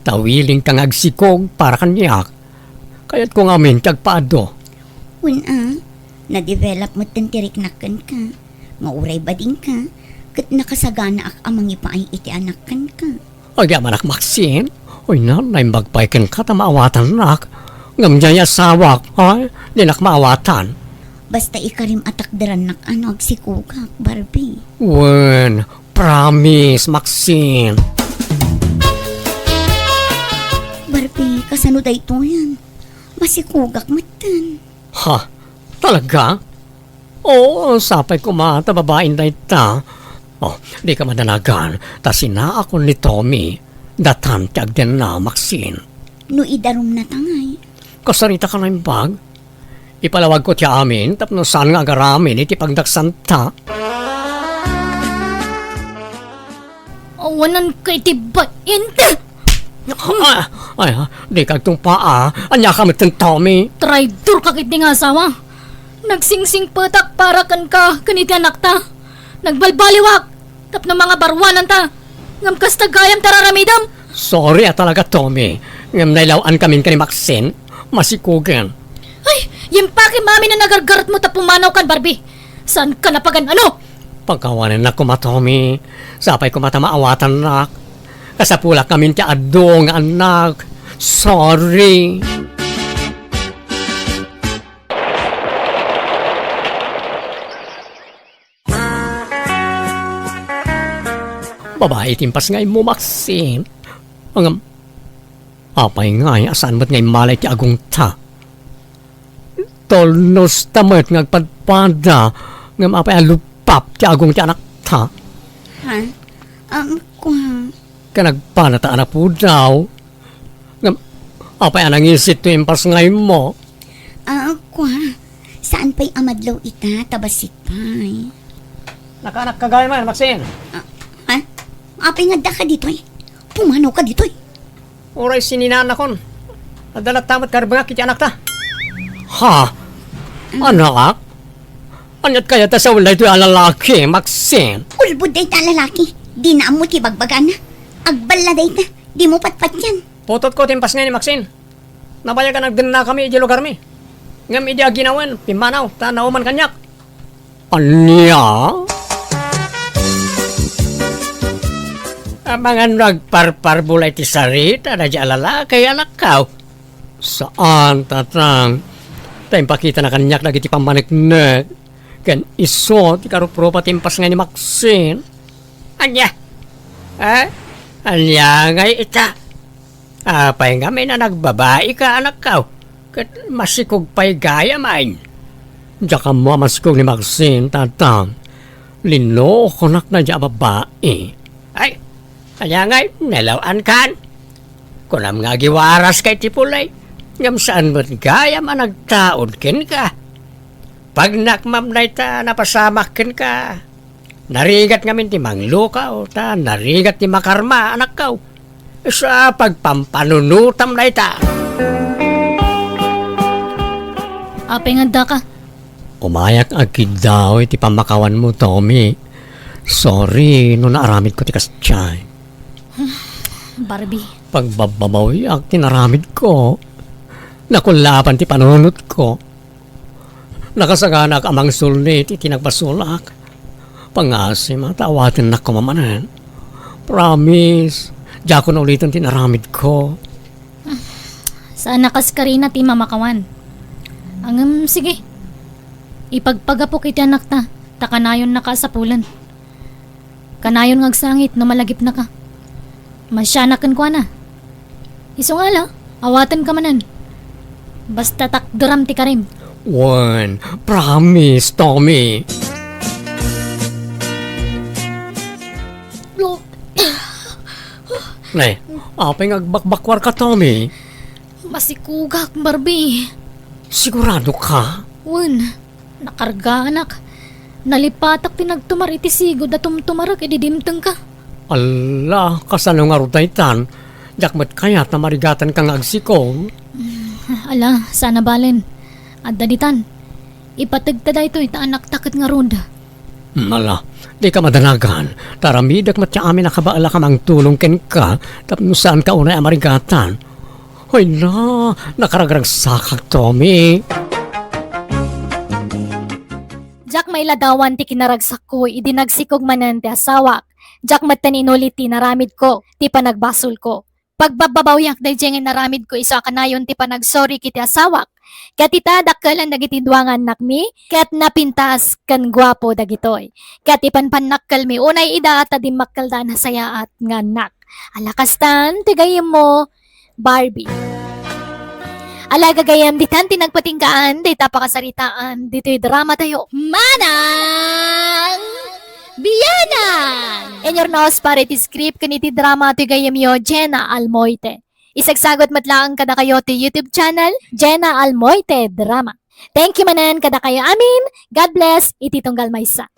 Ta willing ka nga agsikog para kaniak. Kayatko ngamin ti agpaadu. Wen a, na-develop met ti riknak kenka. Nga uray badingka, ket nakasaganaak a mangipaay iti anak kenka. Agyamanak, Maxine. Uy, na, naimbag pay kenka ta maawatannak. Ngem diay asawak, ay, dinak maawatan. Basta ikarim a takderannak a no agsikogak, Barbie. Wen, promise, Maxine. Barbie, kasano daytoyen? Masikogak metten. Ha? Talaga? Oo, sapay koma ta babaen dayta. Oh, dika madanagan, ta sinaakon ni Tommy. Datan ti agdenna, Maxine. No idarumna ta ngay? Kasarita ka naimbag? Ipalawagko ti amin tapno saan nga agaramin iti pagdaksanta. Kunan ka iti bain. Ah, ay, ah, di ka agtungpaa. Ania ka met ken Tommy? Traidor ka ket nga asawa. Nagsingsingpetak para kenka ken iti anakta. Nagbalbaliwak tapno mangabaruananta. Ngem kasta gayam ti ar-aramidem. Sorry a talaga, Tommy. Ngem nailaw-an kamin ken ni Maxine. Masikugen. Ay, yempake amin a nagargaretmo ta pumanawkan, Barbie. Saanka napagan-ano? Pakawanennak koma, Tommy. Sapay koma ta maawatannak. Kasapulak ngamin ti adu nga annak. Sorry. Babai ti impasngaymo, Maxine. Ngem, apay ngay a saan met nga immala iti agongta? Tulnosta met nga agpadpada, ngem apay a luppap ti agong ti anakta? Ha? Ang kua. Ken agpanataan a pudaw. Ngem, apay a nangisit ti impasngaymo? Ah, kua. Saan pay a madlaw ita, ta bassit pay. Nakaanakka gayam, Maxine. Ah, ha? Apay nga addaka ditoy? Pumanawka ditoy? Uray sininanakon. Adda latta met karbengak iti anakta. Ha? Anak? Aniat kayat a sawen daytoy a lalaki, Maxine? Ulbod dayta a lalaki. Dina ammo ti bagbagana. Agballa dayta. Dimo patpatien. Putotko ti impasngay ni Maxine. Nabayag a nagdennakami idiay lugarmi. Ngem idi aginawen, pimmanaw, ta nauman kaniak. Ania? Amangan no agparparbula iti sarita daydiay a lalaki, anakko. Saan, Tatang. Ta impakitana kaniak dagiti pammaneknek. Ken isu ti karuprupa ti impasngay ni Maxine. Ania? Eh? Ania ngay ita? Apay ngamin a nagbabaika, anakko? Ket masikog pay gayam. Diak ammo a masikog ni Maxine, Tatang. Linuokonak daydiay a babai. Ay, ania ngay, nailaw-ankan? Kunam nga agiwaraska iti pulay. Ngem saan met gayam a nagtaud kenka. Pagnak mam dayta napasamak kenka. Narigat ngamin ti manglukaw, ta narigat ti makarma, anakko. Sa pagpampanunotam dayta. Apay nga addaka? Umayak agkiddaw iti pammakawanmo, Tommy. Sorry no naaramidko ti kasdiay. Barbie. Pagbabbabawiak ti naramidko. Nakullaban ti panunotko. Nakasaganak a mangsulnit iti nagbasolak. Pangasim ta awatennak koma manen. Promise, diakon uliten ti naramidko. Saan a kas karina ti mamakawan. Ngem, sige. Ipagpagapok iti anakta, ta kanayonnaka a sapulen. Kanayon nga agsangit no malagipnaka. Masianak kenkuana. Isu nga ala, awatenka manen. Basta takderam ti karim. Wen, promise, Tommy. Lo- Ne, apay nga agbakbakwarka, Tommy? Masikogak, Barbie. Sigurado ka? Wen. Nakargaanak. Nalipatak ti nagtumar iti sigud a tumtumarek idi dimtengka. Alla, kasano ngarud daytan? Diak met kayat a marigatanka nga agsikog. Mm, ala, saan a balen. Adda ditan. Ipategta daytoy ta anakta ket ngarud. Mm, ala, dika madanagan. Ta aramidek met ti amin a kabaelak a mangtulong kenka tapno saanka unay a marigatan. Hoy na, nakaragragsakak, Tommy. Diak mailadawan ti kinaragsakko idi nagsikog manen ti asawak. Diak metten inulit ti inaramidko, ti panagbasolko. Pagbabbabawiak daydiay nga inaramidko isu a kanayon ti panagsorry iti asawak. Ket ita, dakkelen dagiti dua nga annakmi, ket napintas ken guapo dagitoy. Ket ipanpannakkelmi unay ida ta dimmakkelda a nasayaat nga annak. Ala kastan ti gayyemmo, Barbie. Ala gagayyem, ditan ti nagpatinggaan dayta pakasaritaan ditoy dramatayo. Manang Bianang! Inurnos para iti script ken iti drama ti gayyemyo, Jenna Almoite. Isagsagut met laeng kadakayo ti YouTube channel, Jenna Almoite Drama. Thank you manen kadakayo amin. God bless iti tunggal maysa.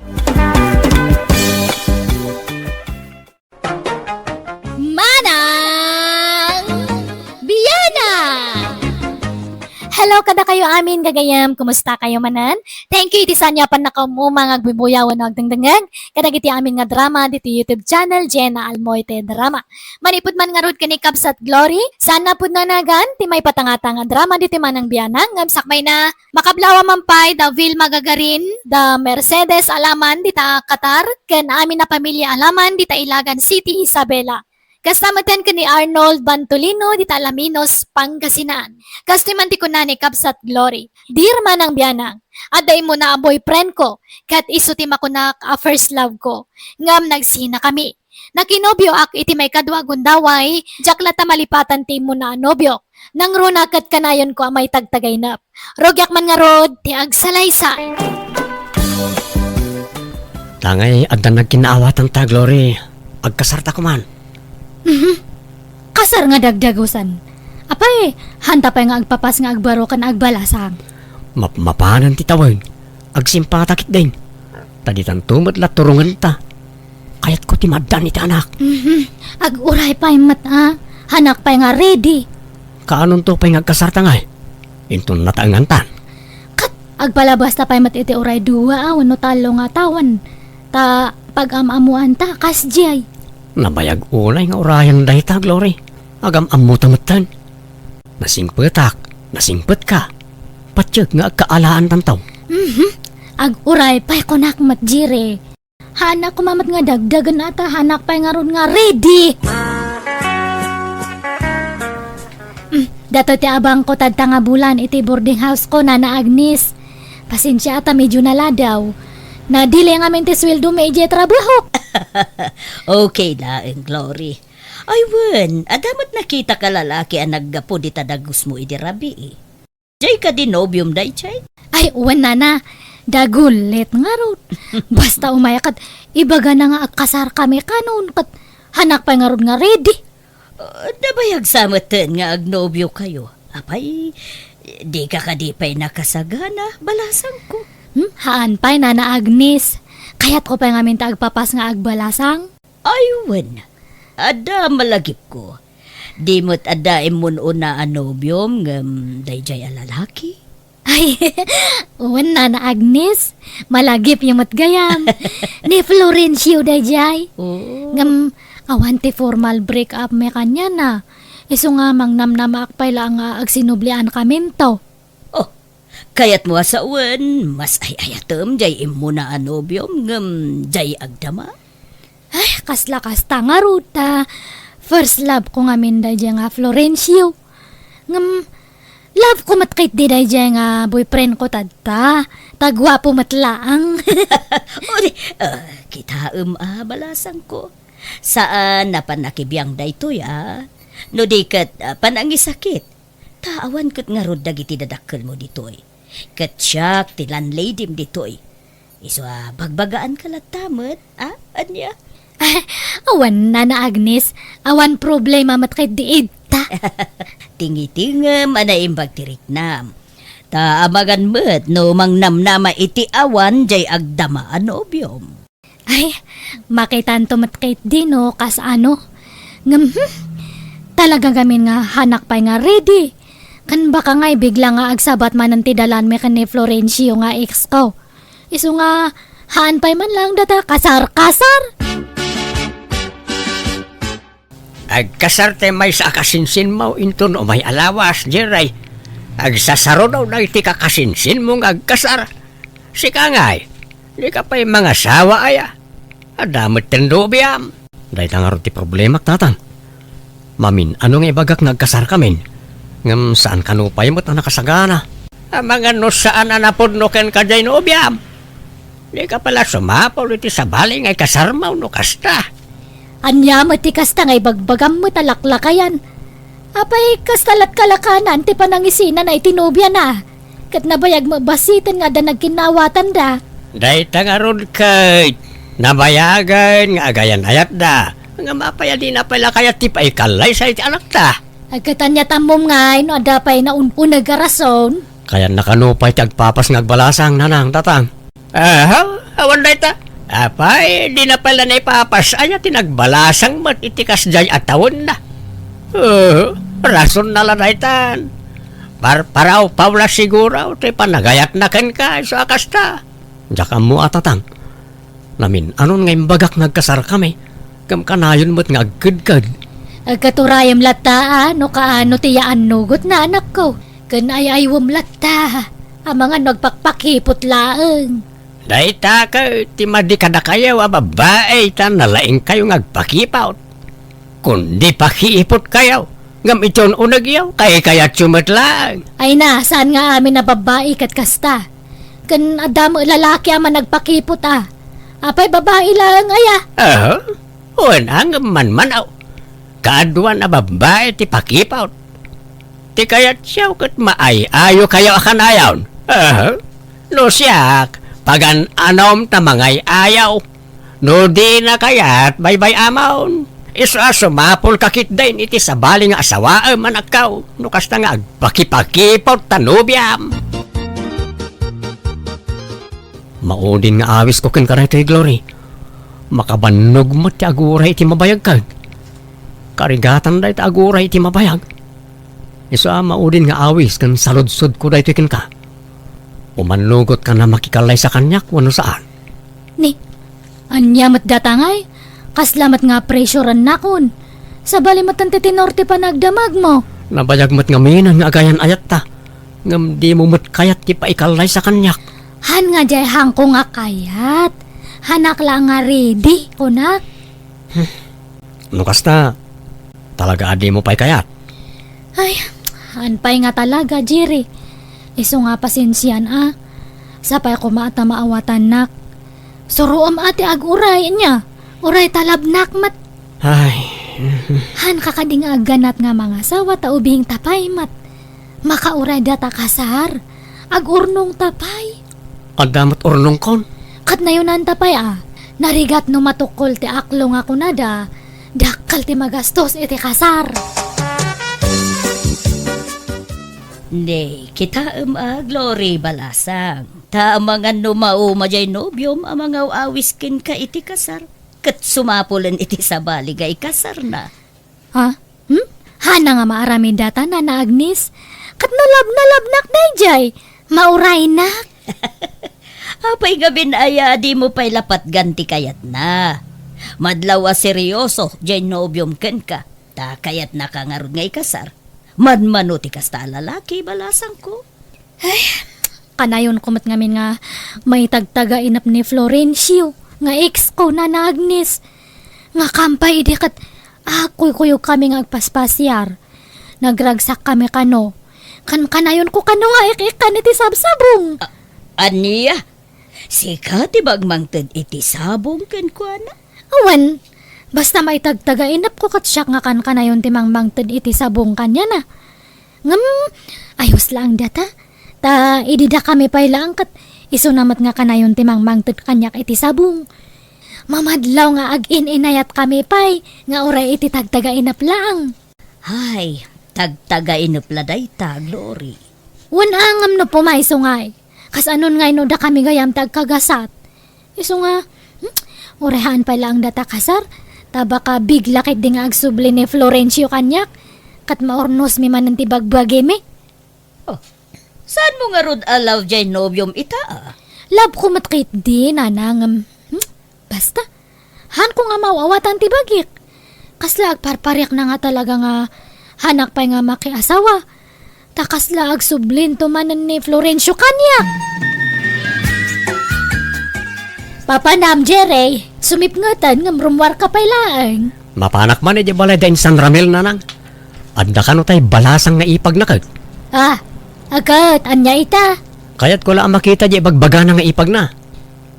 Hello kadakayo amin, gagayem. Kumusta kayo manen? Thank you iti saan a pannakaum-uma nga agbubuya wenno agdengdengngeg kadagiti amin nga drama ditoy YouTube channel, Jenna Almoite Drama. Manipud man ngarud ken ni Kabsat Glory, saan a pudno a nagan ti maipatangtang a drama ditoy Manang Bianang, ngem sakbayna, makablawa man pay da Vilma Gagarin, da Mercedes Alaman dita Qatar, ken amin a pamilia Alaman dita Ilagan City, Isabela. Kasta metten ken ni Arnold Bantolino dita Alaminos, Pangasinan. Kastoy man ti kuna ni Kabsat Glory, "Dear Manang Bianang, adda immuna a boyfriend ko, ket isu ti makunak a first love ko, ngem nagsinakami. Nakinobioak iti maikadua a gundaway, diak latta malipatan ti immuna a nobiok. Nangruna ket kanayonko a maitagtagainep. Rugiak man ngarud ti agsalaysay." Tangay adda nagkinnaawatan ta, Glory. Agkasarta koman. Mhm. Kasar nga dagdagusan. Apay, hanta pay nga agpapas nga agbaro ken agbalasang. Map-, mapanen ti tawen. Agsimpata ketdin. Ta ditanto met la turongenta. Kayatko ti maaddaan iti anak. Mhm. Aguray pay met, a. Hanak pay nga ready. Kaanonto pay nga agkasarta ngay? Inton nataengantan. Ket agpalabasta pay met iti uray dua a wenno tallo nga tawen ta pag-am-ammoanta, kasdiay. Nabayag unay nga urayen dayta, Glory. Agam-ammota metten. Nasingpetak, nasingpetka. Patiek nga agkaalaantanto. Mhm. Aguray pay kunak met, Jire. Haanna koma met nga dagdagen a ta, hanak pay ngarud nga ready. Mm, datoy ti abangko tadta nga bulan iti boarding house ko, Nana Agnes. Pasensia a ta medio naladaw. Nadile ngamin ti sueldomi idiay trabahok. Okay laeng, Glory. Ay wen, adda met nakitak a lalaki a naggapu dita dagusmo idi rabii. Jay kadi nobiom dayjay? Ay, wen, nana. Dagulit ngarud. Basta umay ket ibagana nga agkasarkami kanon, ket hanak pay ngarud nga ready. Ah, nabayag sa metten nga agnobiokayo. Apay, dika kadi pay nakasagana, balasangko? Hmm, haan pay, Nana Agnes. Kayatko pay ngamin ta agpapas nga agbalasang. Ay, wen. Adda malagipko. Di met adda immun-una a nobiom ngem dayjay a lalaki? Ay, wen, Nana Agnes. Malagipyo met gayam. Ni Florencio dayjay. Oh. Ngem, awan ti formal break up mi kaniana. Isu nga mangnamnamaak pay laeng nga agsinubliankaminto. Oh, kayatmo a sawen, mas ay-ayatem jay immuna a nobiom ngem jay agdama? Ay, kasla kasta ngarud ta first love ko ngamin dayjay nga Florencio. Ngem, love ko met ketdi dayjay nga boyfriend ko tadta. Ta guapo met laeng. O di, ah, kitaem a, balasangko. Saan a pannakibiang daytoy a. No di ket, ah, panangisakit. Ta awan ket ngarud dagiti dadakkelmo ditoy. Ket siak ti landladyem ditoy. Isu a bagbagaanka latta met, a? Ania? Awan, Nana Agnes. Awan problema met ketdi ita. Tingitingem a naimbag ti riknam. Ta amangan met no mangnamnama iti awan jay agdama a nobiom. Ay, makitanto met ketdi no kasano. Ngem, hmm, talaga ngamin nga hanak pay nga ready. Kan baka ngay bigla nga agsabat manen ti dalanmi ken ni Florencio nga ex ko. Isu nga, haan pay man laeng data kasar-kasar. Agkasar ti maysa a kasinsinmo inton umay a lawas, Jerry. Agsasaruno dagiti kakasinsinmo nga agkasar. Sika ngay, dika pay mangasawa aya? Adda met ti nobiam. Dayta ngarud ti problemak, Tatang. Mamin-ano nga ibagak nga agkasarkamin, ngem saan kano pay met a nakasagana. Amangan no saan a napudno kenka jay nobiam. Dika pay la sumapul iti sabali nga ikasarmo no kasta. Ania met ti kasta nga ibagbagam met a laklakayan? Apay, kasta lat kalakanan ti panangisinana iti nobiana? Ket nabayag met basiten nga adda nagkinnaawatanda. Dayta ngarud ket nabayagen nga agayan-ayatda. Ngem apay a dina pay la kayat ti paikallaysay ti anakta? Ay, ket ania ti ammom ngay no adda pay naun-uneg a rason? Kayanna kano pay ti agpapas nga agbalasang, nanang, tatang? Aha, awan dayta. Apay, dina pay la naipapas aya ti nagbalasang met iti kasdiay a tawenna. Eh, rasonna la daytan. Parparawpaw la siguro ti panagayatna kenka, isu a kasta. Diak ammo a, Tatang. Namin-anon nga imbagak nga agkasarkami, ngem kanayon met nga agkedked. Agkaturayem latta a no kaano ti yaannugotna, anakko, ken ay-aywem latta. Amangan no agpakpakipot laeng. Dayta ket ti madi kadakayo a babbai ta nalaingkayo nga agpakipot. Kundi pakiipotkayo, ngem iti un-unegyo, kaykayatyo met laeng. Ay na, saan nga amin a babbai ket kasta? Ken adda met lalaki a managpakipot a. Apay, babbai laeng aya? Aha. Wen, ngem manmanaw. Kaaduan a babbai ti pakipot. Ti kayatyo ket maay-ayokayo a kanayon. Aha. No siak, pagan-anom ta mangay-ayaw. No dina kayat, baybay-amon. Isu a sumapulka ketdin iti sabali nga asawaem, anakko, no kasta nga agpakipakipot ta nobiam. Maudin nga awisko kenka daytoy, Glory. Makabannog met ti aguray iti mabayag ket. Karigatan dayta aguray iti mabayag. Isu a maudin nga awis ken saludsodko daytoy kenka. Umannugotka a makikallaysa kaniak wenno saan? Ni, ania met data ngay? Kasla met nga pressurennakon. Sabali met ti tenor ti panagdamagmo. Nabayag met ngamin nga agayan-ayatta. Ngem dimo met kayat ti paikallaysa kaniak. Han nga diay hanko nga kayat. Hanak la nga ready, kunak. No kasta, talaga a dimo pay kayat? Ay, han pay nga talaga, Jerry. Isu nga pasensian a. Sapay koma ta maawatannak. Suroem a ti aguray, ania? Uray ta labnak met. Ay. Hanka kadi nga agganat nga mangasawa ta ubing ta pay met. Makauray data kasar. Agurnongta pay. Adda met urnongkon. Ket nayonanta pay a, narigat no matukkol ti aklo nga kunada, dakkel ti magastos iti kasar. Ni, kitaem a, Glory, balasang. Ta amangan no mauma diay nobiom a mangaw-awis kenka iti kasar, ket sumapulen iti sabali nga ikasarna. Ha? Hmm? Hana nga maaramid data, Nana Agnes? Ket no labnalabnak daydiay, mauraynak. Apay ngamin aya a dimo pay la patgan ti kayatna? Madlaw a serioso diay nobiom kenka, ta kayatnaka ngarud nga ikasar. Manmano ti kasta a lalaki, balasangko. Ay, kanayonko met ngamin nga maitagtagainep ni Florencio nga ex ko, Nana Agnes. Nga kampay idi ket agkuykuyogkami nga agpaspasiar. Nagragsakkami kano. Kankanayonko kano nga ik-ikkan iti sabsabong. A-, ania? Sika ti magmangted iti sabong kenkuana? Awan, basta maitagtagainepko ket siak nga kankanayon ti mangmangted iti sabong kaniana. Ngem, ayos laeng data. Ta idi dakami pay laeng ket isuna met nga kanayon ti mangmangted kaniak iti sabong. Mamadlaw nga agin-inayatkami pay nga uray iti tagtagainep laeng. Ay, tagtagainep la dayta, Glory. Wen a ngem no pumayso ngay. Kasanon ngay no dakami gayam ti agkagasat? Isu nga, hmm, uray haan pay laeng data kasar, ta baka bigla ketdi nga agsubli ni Florencio kaniak, ket maurnosmi manen ti bagbagimi. Oh, saanmo ngarud a love diay nobiom ita, a? Love ko met ketdi, Nana, ngem, hmm, basta. Hanko nga maaw-awatan ti bagik. Kasla agparpariakna nga talaga nga hanak pay nga makiasawa. Ta kasla agsublinto manen ni Florencio kaniak. Papanam, Jerry, sumipngeten ngem rummuarka pay laeng. Mapanak man idiay balay da insan Ramil, Nanang. Adda kano tay balasang nga ipagna ket? Ah, agat, ania ita? Kayatko la a makita diay ibagbagana nga ipagna.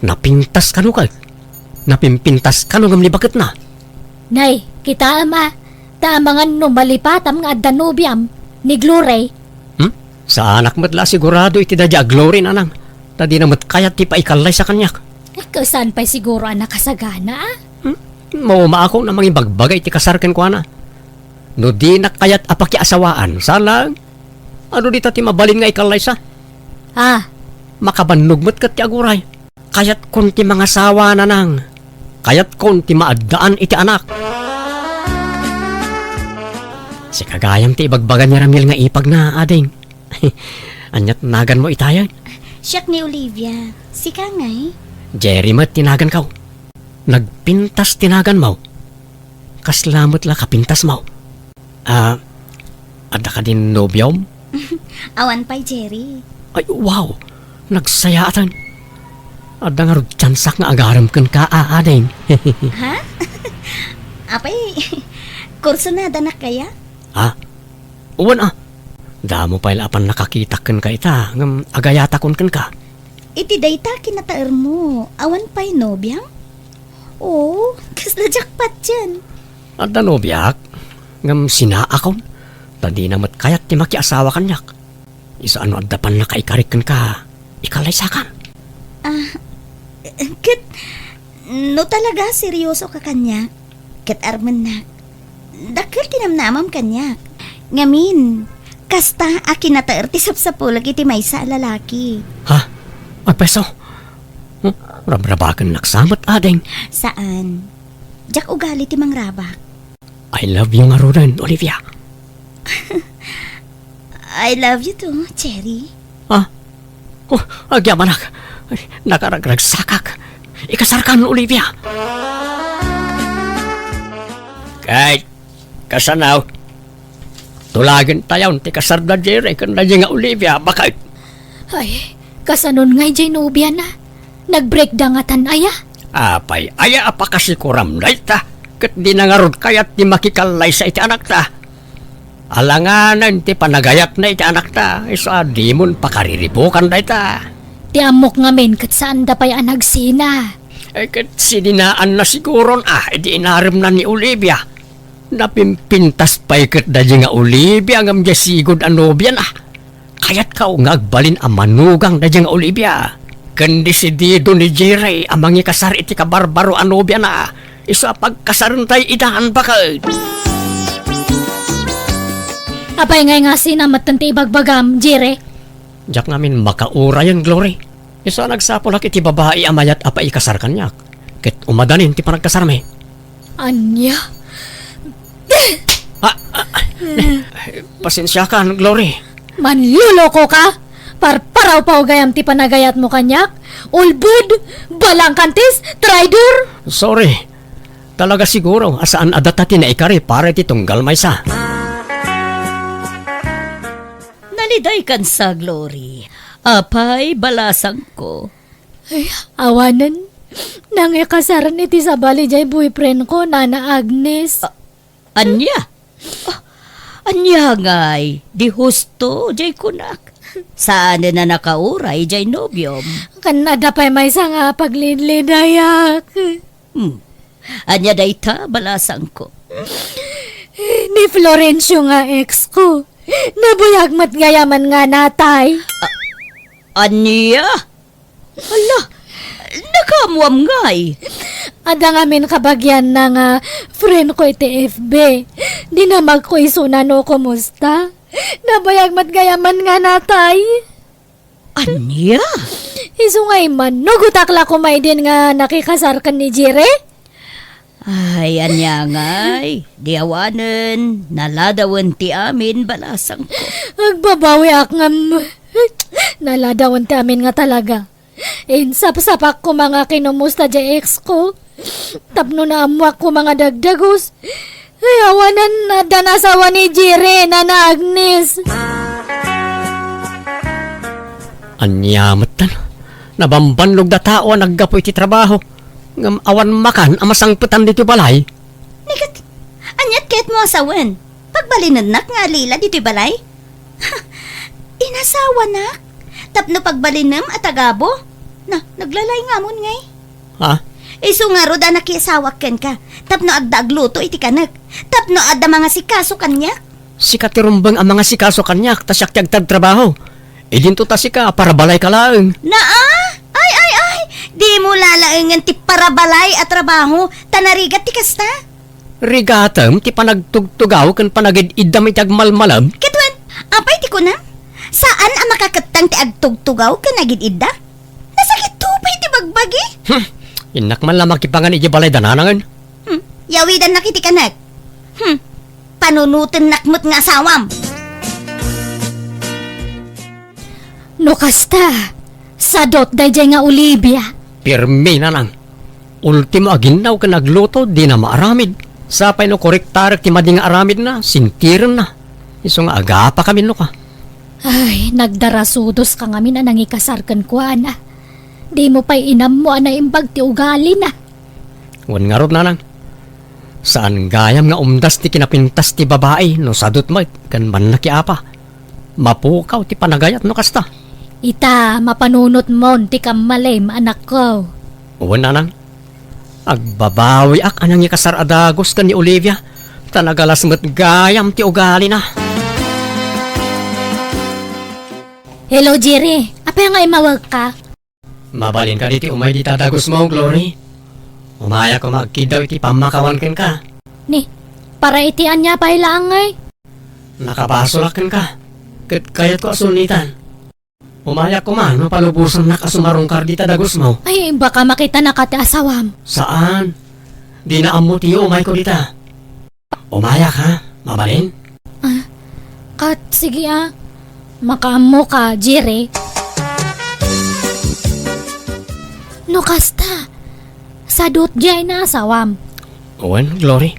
Napintas kano ket? Napimpintas kano ngem ni baketna? Nay, kitaem a, ta amangan no malipatam nga adda nobiam, ni Glory. Hmm? Saanak met la a sigurado iti daydiay a Glory, Nanang. Ta dina met kayat ti paikallaysa kaniak. Ay, ket saan pay siguro a nakasagana, a? Hmm? Maumaakon a mangibagbaga iti kasar kenkuana. No dinak kayat a pakiasawaan, saan laeng? Adu dita ti mabalin nga ikallaysa? Ah. Makabannog met ket ti aguray. Kayatkon ti mangasawa, Nanang. Kayatkon ti maaddaan iti anak. Sika gayam ti ibagbaga ni Ramil nga ipagna, ading. Ania ti naganmo itayen? Siak ni Olivia. Sika ngay? Jerry met ti naganko. Nagpintas ti naganmo. Kasla met la kapintasmo. Ah, adda kadin nobiom? Awan pay, Jerry. Ay, wow! Nagsayaaten. Adda ngarud tiansak nga agarem kenka, a, ading. Ha? Apay, kursunadanak kaya? Ha? Wen, a. Damo pay la a pannakakitak kenka ita, ngem agayatakon kenka. Iti dayta kinataermo, awan pay nobiam? Oo, kasla jackpot yan. Adda nobiak, ngem sinaakon, ta dina met kayat ti makiasawa kaniak. Isu a no adda pannakaikarik kenka, ikallaysakan. Ah, ket no talaga seryoso ka kaniak, ket armennak, dakkel ti namnamam kaniak. Ngamin, kasta a kinataer ti sapsapulek iti maysa a lalaki. Ha? Ay, pweso? Hmm? Rabrabakennak sa met, ading. Saan. Diak ugali ti mangrabak. I love you ngaruden, Olivia. I love you too, Jerry. Ha? Oh, agyamanak. Ay, nakaragragsakak. Ikasarkan, Olivia. Kay, kasano? Tulagentayon ti kasarda, Jerry, ken daydi nga Olivia, baket. Ay, kasanon ngay jay nobiana? Nag-break da ngatan aya? Apay, aya a pakasikuram dayta? Ket dina ngarud kayat ti makikallaysa iti anakta. Alanganen ti panagayatna iti anakta, isu a dimon pakariribukan dayta. Ti ammok ngamin ket saanda pay a nagsina. Eh, ket sininaanna siguron a, idi inaremna ni Olivia. Napimpintas pay ket daydi nga Olivia ngem diay sigud a nobiana. Kayatko nga agbalin a manugang daydi nga Olivia. Ken desidido ni Jerry a mangikasar iti kabarbaro a nobiana. Isu a pagkasarentayo idan, baket. Apay ngay nga sina metten ti ibagbagam, Jerry? Diak ngamin makaurayen, Glory. Isu a nagsapulak iti babai a mayat a paikasar kaniak. Ket umadanin ti panagkasarmi. Ania? Ah, ah, ah, pasensiakan, Glory. Manloloko ka? Parparaw pay gayam ti panagayatmo kaniak? Ulbod, balangkantis, traidor! Sorry. Talaga siguro a saan a data ti naikari para iti tunggal maysa. Nalidaykan sa, Glory. Apay, balasangko. Ay, awanen. Nangikasaren iti sabali jay boyfriend ko, Nana Agnes. A-, ania? Ah, ania ngay? Di husto jay kunak. Saanen a nakauray jay nobiom. Ken adda pay maysa nga paglidlidayak. Hmm. Ania dayta, balasangko? Ni Florencio nga ex ko. Nabuyag met gayamen nga natay. A-, ania? Hala, nakaammoam ngay? Adda ngamin kabagianna nga friend ko iti F B. Dinamagko isuna no kumusta. Nabuyag met gayamen nga natay. Ania? Isu nga immanugotak la koma idin nga nakikasar ken ni Jerry? Ay, ania ngay? Di awanen, naladawen ti amin, balasangko. Agbabawiak ngem naladawen ti amin nga talaga. Insapsapak koma nga kinumusta diay ex ko. Tapno naammoak koma nga dagdagus. Ay, awanen, adda asawa ni Jerry, Nana Agnes. Ania metten? Nabambannog da tao a naggapu iti trabaho, ngem awan makan a masangpetan ditoy balay. Ni ket, ania ti kayatmo a sawen? Pagbalinennak nga alila ditoy balay? Inasawanak? Tapno pagbalinem a tagabu? Na, naglalay ngamon ngay? Ha? Isu ngarud a nakiasawak kenka, tapno adda agluto iti kanek, tapno adda mangasikaso kaniak. Sika ti rumbeng a mangasikaso kaniak, ta siak ti agtagtrabaho. Idinto ta sika, parabalayka laeng. Naa? Ay, ay, ay! Dimo lalaengen ti parabalay a trabaho, ta narigat ti kasta. Rigatem ti panagtugtugaw ken panagid-iddam iti agmalmalem? Ket wen, apay ti kunam? Saan a makakettang ti agtugtugaw ken agid-idda? Nasakitto pay ti bagbagi. Hmm. Innak man la makipangan iti balay da nanangen. Hmm. Yawidannak iti kanek. Hmm. Panunotennak met nga asawam. No kasta, sadut daydiay nga Olivia. Pirmi, nanang. Ultimo a ginnaw ken agluto, dina maaramid. Sapay no korek-tarek ti madi nga aramidna, sintirenna. Isu nga agapakamin no ka. Ay, nagdarasudoska ngamin a nangikasar kenkuana. Dimo pay inammo a naimbag ti ugalina. Wen ngarud, nanang. Saan gayam nga umdas ti kinapintas ti babai no sadut met ken mannakiapa. Mapukaw ti panagayat no kasta. Ita, mapanunotmon ti kammalim, anakko. Wen, nanang. Agbabawiak a nangikasar a dagus ken ni Olivia, ta nagalas met gayam ti ugalina. Hello, Jerry. Apay nga immawagka? Mabalin kadi ti umay dita dagusmo, Glory? Umayak koma agkiddaw iti pammakawan kenka. Ni, para iti ania pay laeng ngay? Nakabasolak kenka, ket kayatko a sulnitan. Umayak koma no palubosannak a sumarungkar dita dagusmo. Ay, baka makitanaka ti asawam. Saan? Dina ammo ti umayko dita. Umayak, ha? Mabalin? Ah, kat, sige, ah. Makaammoka, Jerry. No kasta, sadut diay nga asawam. Wen, Glory.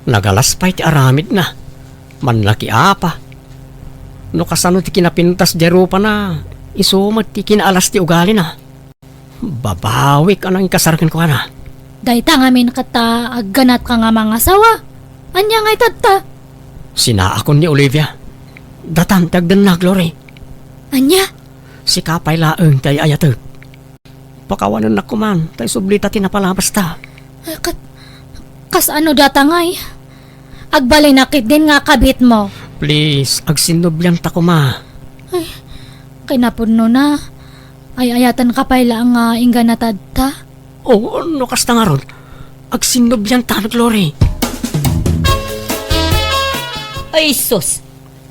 Nagalas pay ti aramidna. Mannakiapa. No kasano ti kinapintas diay rupana, isu met ti kinaalas ti ugalina. Babawik a nangikasar kenkuana. Dayta ngamin ket ta agganatka nga mangasawa. Ania ngay tatta? Sinaakon ni Olivia. Datan ti agdenna, Glory. Ania? Sika pay laeng ti ay-ayatek. Pakawanennak koman, ta isublita ti napalabasta. Ay, kat-, kasano data ngay? Agbalinak ketdin nga kabitmo. Please, agsinnublianta koma. Ay, kinapudnona. Ay-ayatenka pay laeng nga inggana tatta? Oo, no kasta ngarud, agsinnublianta, Glory. Ay, sus!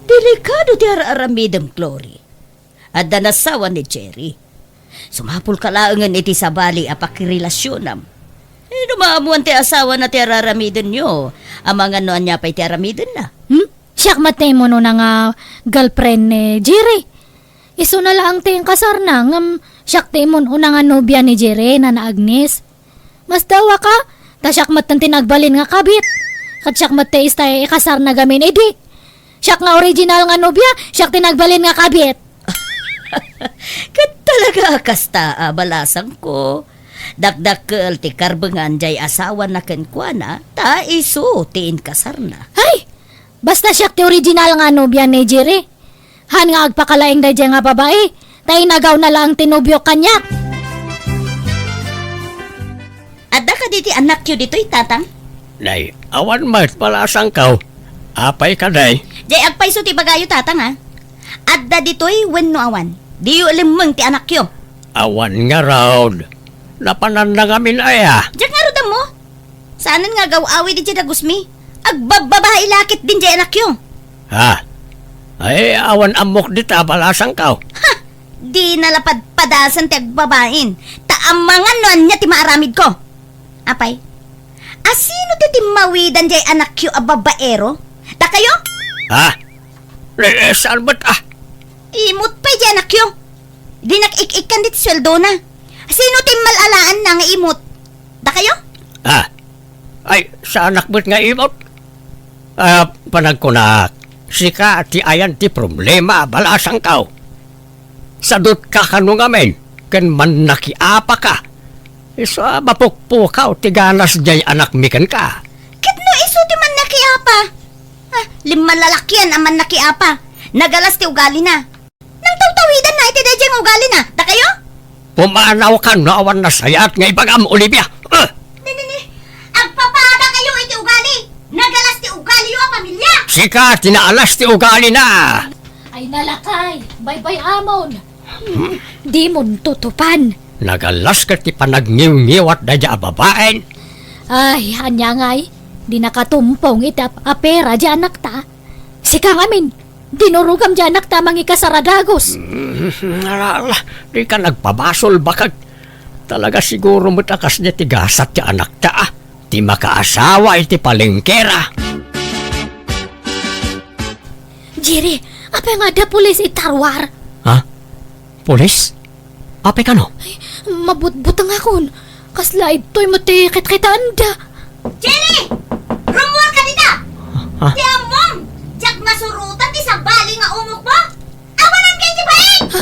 Delikado ti ar-aramidem, Glory. Adda nasawa ni Jerry. Sumapulka laengen iti sabali a pakirelasionam. Eh, no maammoan ti asawana ti ar-aramidenyo, amangan no ania pay ti aramidenna. Hmm? Siak met ti immunona nga girlfriend ni Jerry. Isuna laeng ti inkasarna, ngem siak ti immun-una nga nobia ni Jerry, Nana Agnes. Masdaawaka, ta siak metten ti nagbalin nga kabit. Ket siak met ti istay ikasarna gamin idi. Siak nga original nga nobia, siak ti nagbalin nga kabit. Ket talaga a kasta a balasangko. Dakdakkel ti karbengan diay asawana kenkuana, ta isu ti inkasarna. Ay! Basta siak ti original nga nobia ni Jerry. Han nga agpakalaing daydiay nga babai, ta inagawna laeng ti nobiok kaniak. Adda kadi ti annakyo ditoy, Tatang? Nay, awan met, balasangko. Apay kadi? Diay agpayso ti ibagayo, Tatang, a. Adda ditoy wenno awan? Diyo lemmeng ti annakyo. Awan ngarud. Napananna ngamin aya. Diak ngarud ammo. Saanen nga agaw-awid idiay dagusmi. Agbabbabai la ketdin diay annakyo. Ha? Ay, awan ammok dita, balasangko. Ha! Dina la padpadasan ti agbabain, ta amangan no ania ti maaramidko. Apay, asino ti timmawidan diay annakyo a babaero? Dakayo? Ha? Eh, eh, saan met, ah? Imot pay diay annakyo. Dinak ik-ikkan ti sueldona. Sino ti immal-alaanna nga imot? Dakayo? Ah, ay, saanak met nga imot. Ah, panagkunak, sika ti ayan ti problema, balasangko. Sadutka kano ngamin, ken mannakiapaka. Isu a mapukpukaw ti ganas diay anakmi kenka. Ket no isu ti mannakiapa? Ah, limmalalakian a mannakiapa. Nagalas ti ugalina. Nangtawtawidanna iti daydiay nga ugalina, dakayo? Pumanawkan no awan nasayaat nga ibagam, Olivia. Ah! Ni, ni, ni. Agpapadakayo iti ugali. Nagalas ti ugaliyo a pamilia. Sika ti naalas ti ugalina. Ay, nalakay. Baybay-amon. Dimon tutupan. Nagalas ket ti panagniwngiwat daydiay a babaen. Ay, ania ngay? Di nakatumpong iti ap-, apera diay anakta. Sika ngamin, dinurogam diay anakta a mangikasar a dagus. Mm, ala, ala, dika nagpabasol, bakag. Talaga siguro met a kasdiay ti gasat ti anakta, a, ti makaasawa iti palengkera. Jerry, apay nga adda pulis iti Tarwar? Ha? Pulis? Apay kano? Mabutbutengakon. Kasla idtoy met ti kitkitaenda. Jerry! Rummuarka dita! Ha? Ti ammom, diak nasurotan ti sabali nga umokmo! Awanankayo iti bain! Ha?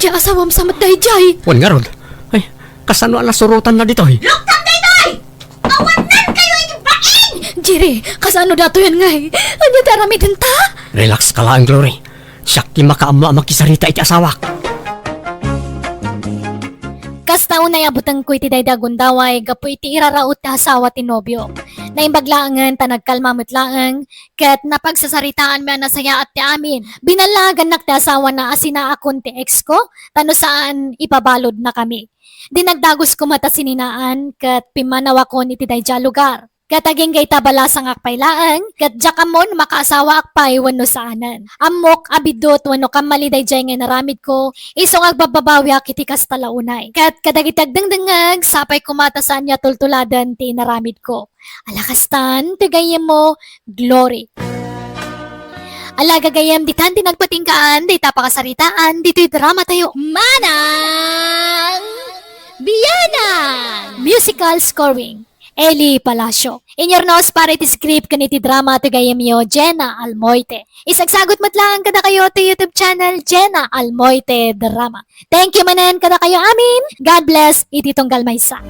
Diay asawam sa met daydiay. Wen ngarud. Ay, kasano a nasurotanna ditoy? Luktam daytoy! Awanankayo iti bain! Jerry, kasano datoyen ngay? Ania ti aramidenta? Relax ka laeng, Glory. Siak ti makaammo a makisarita iti asawak. Kasta unay a butengko iti daydi a gundaway gapu iti iraraut ti asawa ti nobio. Naimbag laengen ta nagkalma met laeng, ket napagsasaritaanmi a nasayaat ti amin. Binallagannak ti asawana a sinaakon ti ex ko, ta no saan, ipabaludnakami. Dinagdagosko met a sininaan, ket pimmanawakon iti daydiay a lugar. Ket agingga ita balasangak pay laeng, ket diak ammo no makaasawaak pay wenno saanen. Ammok a biddut wenno kammali daydiay nga inaramidko, isu nga agbabbabawiak iti kasta la unay. Ket kadagiti agdengdengngeg, sapay koma ta saanyo a tultuladen ti inaramidko. Ala kastan, ti gayyemmo, Glory. Ala gagayyem, ditan ti nagpatinggaan, dayta pakasaritaan, ditoy dramatayo. Manang Biyanan! Musical scoring, Eli Palacio. Inyurnos para iti script ken iti drama ti gayyemyo, Jenna Almoite. Isagsagut met laeng kadakayo ti YouTube channel, Jenna Almoite Drama. Thank you manen kadakayo amin. God bless iti tunggal maysa.